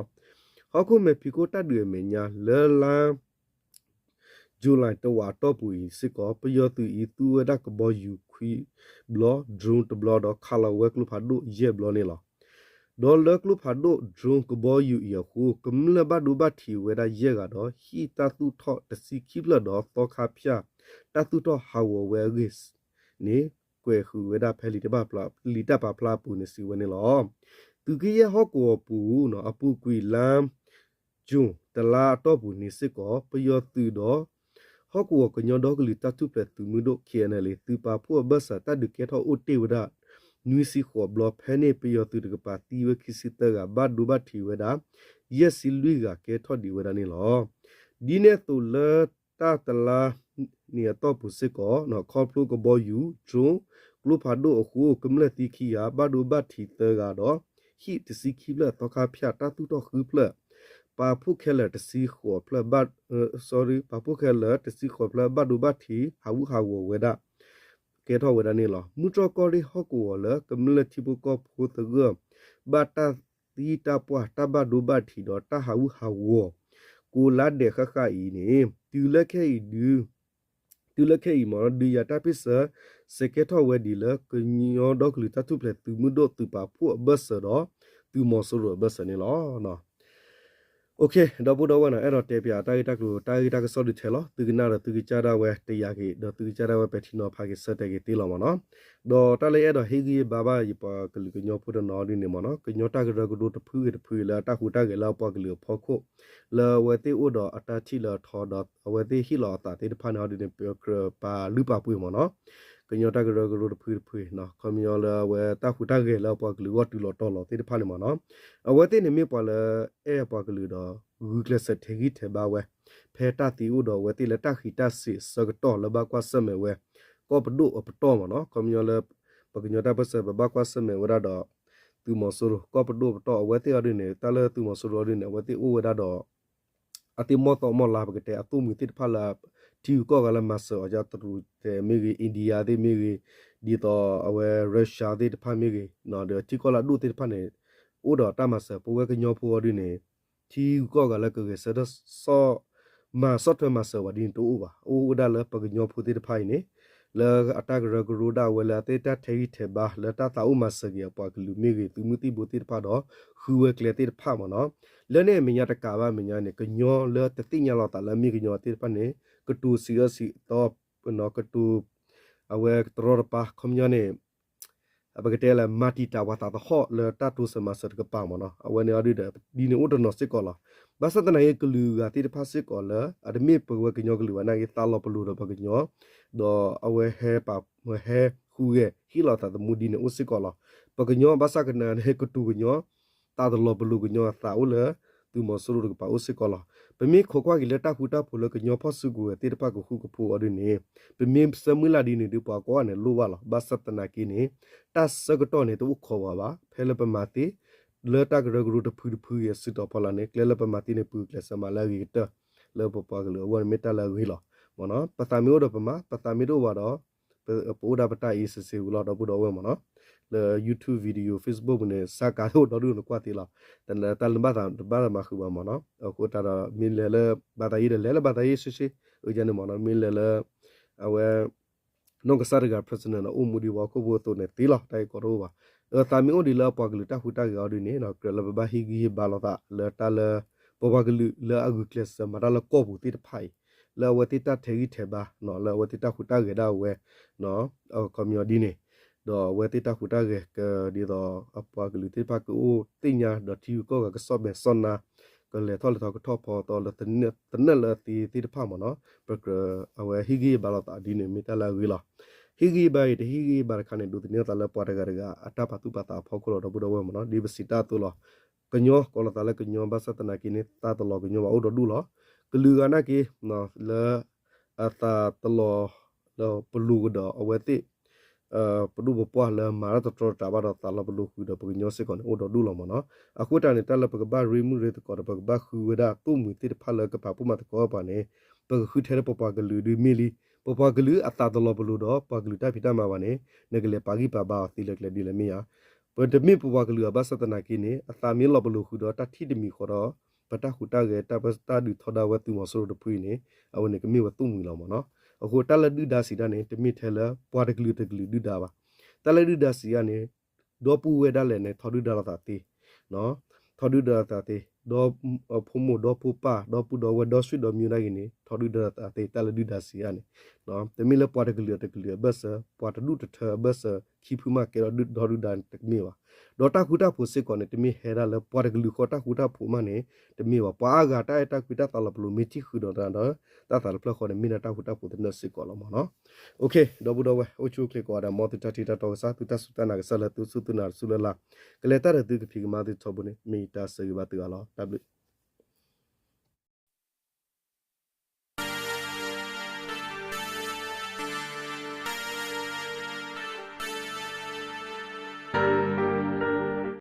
ဟီၣ်ခိၣ်မဲာ်ဖံးခိၣ်တၢ်ဒုးအမဲာ်ညါလၢလါ ယူၤလံတဝာ်အတီၢ်ပူၤအံၤစ့ၢ်ကီး ပယီၤသုးအံၤသူဝဲဒၣ်ကဘီယူၤခွံဘျီ, drone တဘျီဒီးခးလီၤဝဲကျိဖးဒိၣ်ယဲၢ်ဘျီန့ၣ်လီၤ. ဒီးလၢကျိဖးဒိၣ် drone ကဘီယူၤအံၤအဃိ ကမျၢၢ်ဘၣ်ဒိဘၣ်ထံးဝဲဒၣ်ယဲၢ်ဂၤဒီး ဟံၣ်တၢ်သူၣ်ထီၣ်တဆံခံဖျၢၣ်ဒီးသီခါဖၠၣ် တၢ်သူၣ်ထီၣ်ဟးဂီၤဝဲအဂ့ၢ်န့ၣ် ကွဲးဃုာ်ဝဲဒၣ်ဖဲလံာ်တၢ်ပာ်ဖျါ လံာ်တၢ်ပာ်ဖျါအပူၤန့ၣ်စံးဝဲန့ၣ်လီၤ. သုးက့ယဲၢ်ဟီၣ်ကဝီၤပူၤ အပူၤကွံာ်လါ ယူၤတလါအတီၢ်ပူၤန့ၣ်စ့ၢ်ကီး ပယီၤသုးဒီး ဟီၣ်ကဝီၤကညီဒီကလုာ်တၢ်ထူၣ်ဖျဲးသုးမုၢ်ဒိၣ် ခ့ၣ်အဲၣ်ယူၣ် သုးပာ်ဖှိၣ်အဘၢၣ်စၢၤ တၢ်ဒုးကဲထီၣ်အိၣ်တ့ၢ်ဝဲဒၣ် နွံဆံဃိးဘျီ ဖဲန့ၣ်ပယီၤသုးတကပၤသံဝဲခံဆံသၢဂၤ ဘၣ်ဒိဘၣ်ထံးဝဲဒၣ် ယဲၢ်ဆံလွံၢ်ဂၤကဲထီၣ်ဒံးဝဲဒၣ်န့ၣ်လီၤ. ဒ်န့ၣ်အသိးလၢတၢ်တလါန့ၣ်အတီၢ်ပူၤစ့ၢ်ကီး ခီဖျိကဘီယူၤ drone ကျိဖးဒိၣ်အဃိ ကမျၢၢ်သံခံဂၤ ဘၣ်ဒိဘၣ်ထံးသၢဂၤဒီး ဟံၣ်တဆံခံဖျၢၣ် သီခါဖၠၣ်တၢ်သူၣ်ထီၣ်ဃုဖျၢၣ် ပာ်ဖှိၣ်ခဲလၢာ်တဆံဃိးဖျၢၣ် sorry ပာ်ဖှိၣ်ခဲလၢာ်တဆံဃိးဖျၢၣ်ဘၣ်ဒိဘၣ်ထံး ဟးဂူာ်ဟးဂီၤဝဲဒၣ် ကဲထီၣ်ဝဲဒၣ်န့ၣ်လီၤ. မူတြီၢ်ကီၢ်ရ့ၣ်ဟီၣ်ကဝီၤလၢကမျၢၢ်ထံဖိကီၢ်ဖိသဂၢၢ် ဘၣ်တၢ်သံတၢ်ပှၢ် တၢ်ဘၣ်ဒိဘၣ်ထံးဒီးတၢ်ဟးဂူာ်ဟးဂီၤ ကိးလါဒဲးဃၣ်ဃၣ်အံၤန့ၣ် တုၤလၢခဲအံၤဒု တုၤလၢခဲအံၤမ့ၢ် ဒုးယၤတၢ်ပ့ၢ်ဆၢ ဆဲးကဲထီၣ်ဝဲဒ်လၢ ကညီဒီကလုာ်တၢ်ထူၣ်ဖျဲးသုးမုၢ်ဒိၣ်သုးပာ်ဖှိၣ်အဘၢၣ်စၢၤဒီး သုးမီၤစိရိၤအဘၢၣ်စၢၤန့ၣ်လီၤ. ဒီပုၢ်ဒီဝဲၢ်နီၤ အဲၣ်ဒိးတဲပၠးတၢ်ဂ့ၢ်တၢ်ကျိၤ တၢ်ဂ့ၢ်တၢ်ကစီၣ်ဒုးထဲလီၤ. သုကနၣ်ဒီးသုကစၢ်ဒၣ်ဝဲတယာ်က့ၤ ဒီးသုကစၢ်ဒၣ်ဝဲပဲာ်ထံနီၤဖးက့ၤဆၢတဲာ်က့ၤသ့လီၤမ့ၢ်နီၤ. ဒီးတၢ်လၢအဲၣ်ဒိးဟ့ၣ်ဂံၢ်ဘါဘၣ်ယပှၤကလုာ်ကညီဖိတနီၤဒ်န့ၣ်မ့ၢ်နီၤ ကညီတၢ်ကရၢကရိတဖုဂ့ၤတဖုဂ့ၤလၢအတၢ်ဟူးတၢ်ဂဲၤလၢအပှၤကလုာ်အဖီခိၣ် လၢအဝဲသ့ၣ်အိၣ်ဒီးအတၢ်ထံၣ်လၢအထီဒီး အဝဲသ့ၣ်ဟ့ၣ်လီၤအသးသ့ၣ်တဖၣ်န့ၣ်ဒ်န့ၣ် ပကြၢးပာ်လုၢ်ပာ်ပှ့ၤမ့ၢ်နီၤ ကညီတၢ်ကရၢကရိတဖုတဖု ခီပညီလၢအဝဲတၢ်ဟူးတၢ်ဂဲၤလၢအပှၤကလုာ်အဂီၢ်တုၤလီၤတီၤလီၤသ့ၣ်တဖၣ်န့ၣ်မ့ၢ်နီၤ အဝဲသ့ၣ်န့ၣ်မ့ၢ်ပှၤလၢအဲၣ်အပှၤကလုာ်ဒီး ဂုာ်ကျဲးစၢးထဲးဂံၢ်ထဲးဘါဝဲ ဖဲတၢ်သံအိၣ်ဒီးအဝဲသ့ၣ်လၢတၢ်ဃံးတၢ်စ့းအဆၢကတီၢ်လၢဘၣ်ကွၢ်ဆၢၣ်မဲာ်ဝဲ ကီၢ်ပဒိၣ်အပတီၢ်မ့ၢ်နီၤ ခီပညီလၢ ပကညီတၢ်ပၢၢ်ဆၢ ပဘၣ်ကွၢ်ဆၢၣ်မဲာ်ဝဲဒၣ်ဒီး သုးမီၤစိရိၤ ကီၢ်ပဒိၣ်အပတီၢ် အဝဲသ့ၣ်အီၤဒ်န့ၣ် တၢ်လၢသုးမီၤစိရိၤအီၤဒ်န့ၣ် အဝဲသ့ၣ်အိၣ်ဝဲဒၣ်ဒီး အသ့ၣ်မီၢ်သီမီၢ်လါ ပကတဲအသိၣ်မှံၤသ့ၣ်တဖၣ်လၢ ထံဂုၤကီၢ်ဂၤလၢမၤစၢၤအီၤ ကၠၢ်တရူးတဲမ့ၢ်ဂ့ၤ India သ့ၣ်မ့ၢ်ဂ့ၤ ဒ်သိးအဝဲ Russia သ့ၣ်တဖၣ်မ့ၢ်ဂ့ၤ ဒီးထံကီၢ်လၢအဒိၣ်သ့ၣ်တဖၣ်န့ၣ် အိၣ်ဒီးတၢ်မၤစၢၤ ပဝဲကညီဖိအီၤဒ်န့ၣ် ထံဂုၤကီၢ်ဂၤလၢကဂဲၤဆၢထၢၣ် မၤဆီၣ်ထွဲမၤစၢၤဝဲဒ်န့ၣ်တအိၣ်ဘၣ် အိၣ်ဝဲဒၣ်လၢပကညီဖိသ့ၣ်တဖၣ်အံၤန့ၣ် လၢအတၢ်ကရၢကရိဒၣ်ဝဲလၢအသ့ၣ်တၢ်ထဲးဂံၢ်ထဲးဘါ လၢတၢ်သးအိၣ်မၤစၢၤက့ၤအပှၤကလုာ်မ့ၢ်ဂ့ၤ သုးမုၢ်သံၣ်ဘိသ့ၣ်တဖၣ်ဒီး ဃုဝဲကျဲသ့ၣ်တဖၣ်မ့ၢ်နီၤ လၢန့ၣ်အမဲာ်ညါတကးဘၣ်အမဲာ်ညါန့ၣ် ကညီလၢတသ့ၣ်ညါလီၤသးလၢအမ့ၢ်ကညီသ့ၣ်တဖၣ်န့ၣ် ကတိၤစံးအၢစံးသီ ကတိၤ အဝဲတရီတပါ ခီပညီန့ၣ် ပကတဲလၢ မၤတံာ်တာ်ပှၤသးသဟီၣ်လၢတၢ်တိစၢၤမၤစၢၤတကပၤမ့ၢ်နီၤ အဝဲန့ၣ်အီၤဒ်ဒီး ဒ်န့ၣ်အိၣ်တနီၤစ့ၢ်ကီးလီၤ. ဘၣ်ဆၣ်သနာ်က့ ကလုာ်ဂၤသ့ၣ်တဖၣ်စ့ၢ်ကီးလၢ အတမ့ၢ်ပဝဲကညီကလုာ်ဘၣ်နာ်က့ သးလီၤပလိာ်ဒီးပှၤကညီ ဒီးအဝဲဟဲပာ် ဟဲဟူးဂဲၤဟ့ၣ်လီၤသးသမူဒ်န့ၣ်အိၣ်စ့ၢ်ကီးလီၤ. ပှၤကညီဘၣ်ဆၣ်သနာ်က့ ကတိၤကညီ သးတလီၤပလိာ်ကညီအသးအိၣ်လၢ သုးမီၤစိရိၤတကပၤအိၣ်စ့ၢ်ကီးလီၤ. ပမ့ၢ်ခိးကွၢ်က့ၤလၢတၢ်ဃူတၢ်ဖိးလၢကညီဖီၣ်စုကဝဲၤသ့ၣ်တဖၣ်ကဃူကဖိးအီၤဒ်န့ၣ် ပမ့ၢ်ဆၢမုၢ်လၢ်ဒ်န့ၣ်ဒီး ပှၤကိးဂၤန့ၣ်လိၣ်ဘၣ်လီၤ. ဘၣ်ဆၣ်သနာ်က့န့ၣ် တၢ်ဆၢကတီၢ်န့ၣ် တအိၣ်ခိးဝဲဘၣ်. ဖဲလၢပမၤသ့ လၢတၢ်ကရၢကရိတဖုတဖုအံၤအစုတီၤဖီလာ်န့ၣ် ကျဲလၢပမၤသ့န့ၣ် ပဂုာ်ကျဲးစၢးမၤလၢအဂ့ၤကတၢၢ် လၢပပှၤကလုာ်အဂီၢ်န့ၣ်မ့ၢ်တၢ်လၢအဂ့ၤလီၤ. မ့ၢ်နီၤ, ပသးမ့ၢ်အိၣ်ဒီးပမၤ, ပသးမ့ၢ်တအိၣ်ဘၣ်ဒီး ပအိၣ်ဒၣ်ပတၢ်အ့စ့စ့ဝံၤလီၤ ဒီပုၢ်ဒီဝဲၢ်မ့ၢ်နီၤ. လၢ YouTube video Facebook ပူၤန့ၣ် စးကးဒိၣ်ဒီဒူၣ်နကွၢ်သ့လီၤ. တၢ်လၢဘၣ်သးတဘၣ်သးမၤဃုာ်ဘၣ်မ့ၢ်နီၤ. အဃိတၢ်ဒီး မ့ၢ်လဲၤလၢ ဘၣ်သးယ့ဒီးလဲၤလၢဘၣ်သးယ့ဆှ့ဆှ့ အန့ၣ်မ့ၢ်နီၤ, မ့ၢ်လဲၤလၢ အဝဲ နီၢ်ကစၢ်တဂၤ personal န့ၣ် အိၣ်မူဒံးဝဲဟီၣ်ခိၣ်ဖိအသိးန့ၣ်သ့လီၤ, တၢ်ဂ့ၢ်ကီတအိၣ်ဘၣ်. အသးမ့ၢ်အိၣ်ဒံးလၢပှၤကလုာ်တၢ်ဟူးတၢ်ဂဲၤအီၤဒ်န့ၣ် ကြၢးလၢပဘၣ်ဟ့ၣ်ဂံၢ်ဟ့ၣ်ဘါလိာ်သးလၢတၢ်လၢ ပပှၤကလုာ်လၢအဂုာ်ကျဲးစၢးမၤတၢ်လၢကီၢ်ပူၤသ့ၣ်တဖၣ်အံၤ, လၢအဝဲသ့ၣ်တၢ်ထဲးဂံၢ်ထဲးဘါ လၢအဝဲသ့ၣ်တၢ်ဟူးတၢ်ဂဲၤဒၣ်ဝဲ ခီပညီဒ်န့ၣ်, ဒီးအဝဲသ့ၣ်တၢ်ဟူးတၢ်ဂဲၤကဒ်သိး အပှၤကလုာ်သ့ၣ်တဖၣ်ကအိၣ်သ့ၣ်ညါဒီးထံဂုၤကီၢ်ဂၤကစီၣ်မဲာ်စီၣ်နါ ကလဲၤထီၣ်လဲၤထီကထီၣ်ဖီသီလၢ သနၢၣ်လၢအသ့သ့ၣ်တဖၣ်မ့ၢ်နီၤ, ပကြၢးအဝဲဟ့ၣ်ဂံၢ်ဟ့ၣ်ဘါလိာ်သးဒ်န့ၣ် မ့ၢ်တၢ်လၢအဂ့ၤလီၤ. ဟ့ၣ်ဂံၢ်ဟ့ၣ်ဘါအံၤ တဟ့ၣ်ဂံၢ်ဟ့ၣ်ဘါတခါန့ၣ် ဒိးသန့ၤအသးလၢပှၤတဂၤတဂၤအတၢ်ပာ်သူၣ်ပာ်သးအဖီခိၣ်လီၤ ဒီပုၢ်ဒီဝဲၢ်မ့ၢ်နီၤ. ဒ်ပစံးတၢ်အသိးလီၤ, ကညီကိးလီၤသးလၢကညီ ဘၣ်ဆၣ်သနာ်က့န့ၣ် သးတလီၤကညီဘၣ်အိၣ်ဒီးဒူၣ်လီၤ. ကလုာ်ဂၤနာ်က့ လၢ အသးတလီၤလၢပလိၤကဒီးအဝဲသ့ၣ် ပဒိၣ်ပပှၢ်လၢမၤတၢ်တတြီတတးဘၣ်ဒီးသးလီၤပလိၤဃုာ်ဒီးပကညီစ့ၢ်ကီးန့ၣ် အိၣ်ဒီးဒူၣ်လီၤမ့ၢ်နီၤ. အဃိတၢ်န့ၣ် တၢ်လၢပကဘၣ်ရ့မုၣ်ရ့သကိးဒီး ပကဘၣ်ဃုဝဲဒၣ်သိၣ်မှံၤသ့ၣ်တဖၣ်လၢကပာ်ဖှိၣ်မၤသကိးပှၤန့ၣ် ပကဃုထဲလၢပပှၤကလုာ်ဒုးမ့ၢ်လံ. ပပှၤကလုာ်အသးတလီၤပလိၤဒီးပှၤကလုာ်တၢ်ဖံးတၢ်မၤဘၣ်န့ၣ် နကလဲၤပာ်ဂံၢ်ပာ်ဘါအီၤသ့လၢကျဲဒ်လဲၣ်မ့ၢ်ဧါ. ပတမ့ၢ်ပပှၤကလုာ်အဘၣ်ဆၣ်သနာ်က့န့ၣ် အသးမ့ၢ်လီၤပလိၤဃုာ်ဒီးတၢ်ထံၣ်တမံၤဃီဒီး ပတၢ်ဟူးတၢ်ဂဲၤ တၢ်ပတၢ်ဒုးထီဒါဝဲသုးမီၤစိရိၤတဖုအံၤန့ၣ် အဝဲန့ၣ်ကမ့ၢ်ဝဲသိၣ်မှံၤလီၤမ့ၢ်နီၤ. အဃိတၢ်လၢဒုၣ်ဒါစံးတၢ်န့ၣ် တမ့ၢ်ထဲလၢပှၤတကလုာ်တကလုာ်ဒုၣ်ဒါဘၣ်. တၢ်လၢဒုၣ်ဒါစံးတၢ်န့ၣ် ဒီပုၢ်ဝဲၢ်ဒၣ်လဲာ်န့ၣ် ထီဒုၣ်ဒါလိာ်သးသ့ ထီဒုၣ်ဒါလိာ်သးသ့, ဒီးဖိမိၢ်ဒီဖိပၢ် ဒီပုၢ်ဒီဝဲၢ် ဒီဆွေဒီမျိုးနာ်က့န့ၣ် ထီဒုၣ်ဒါလိာ်သးသ့ တၢ်လၢဒုၣ်ဒါစံးတၢ်န့ၣ် တမ့ၢ်လၢပှၤတကလုာ်အတကလုာ်အဘၢၣ်စၢၤ ပှၤတဒူၣ်တထၢအဘၢၣ်စၢၤ ခံဖုမးကဲထီၣ်ဒီဒုၣ်ဒါန့ၣ်တမ့ၢ်ဘၣ်. ဒီးတၢ်ဃူတၢ်ဖိးစ့ၢ်ကီးန့ၣ် တမ့ၢ်ဟဲဒၣ်လၢပှၤတကလုာ်ဃီတၢ်ဃူတၢ်ဖိးမးန့ၣ် တမ့ၢ်ဘၣ်. ပှၤအါဂၤတၢ်အဲၣ်တၢ်ကွံတၢ်သးလီၤပလိၤမ့ၢ်ထံၣ်ဃုာ်ဒီးတၢ်ဒီး တၢ်သးတဖျၢၣ်ဃီန့ၣ် မ့ၢ်ဒၣ်တၢ်ဃူတၢ်ဖိးသနၢၣ်စ့ၢ်ကီးလီၤမ့ၢ်နီၤ. ဒီပုၢ်ဒီဝဲၢ် အိၣ်ဆူၣ်အိၣ်ချ့ကိးဂၤဒဲး မ်သုတၢ်ထံၣ်တၢ်တီကစၢ် သုတၢ်စူၢ်တၢ်နာ်ကစၢ်လၢသုစူၢ်သုနာ်တစူၢ်လၢ်လၢ် ကလဲၤတၢ်ဒီးသုကဖံးကမၤသုထီဘိန့ၣ် မ့ၢ်ယတၢ်ဆၢဂ့ၤဘၣ်သုဂၤလီၤ. တၢ်ဘျုး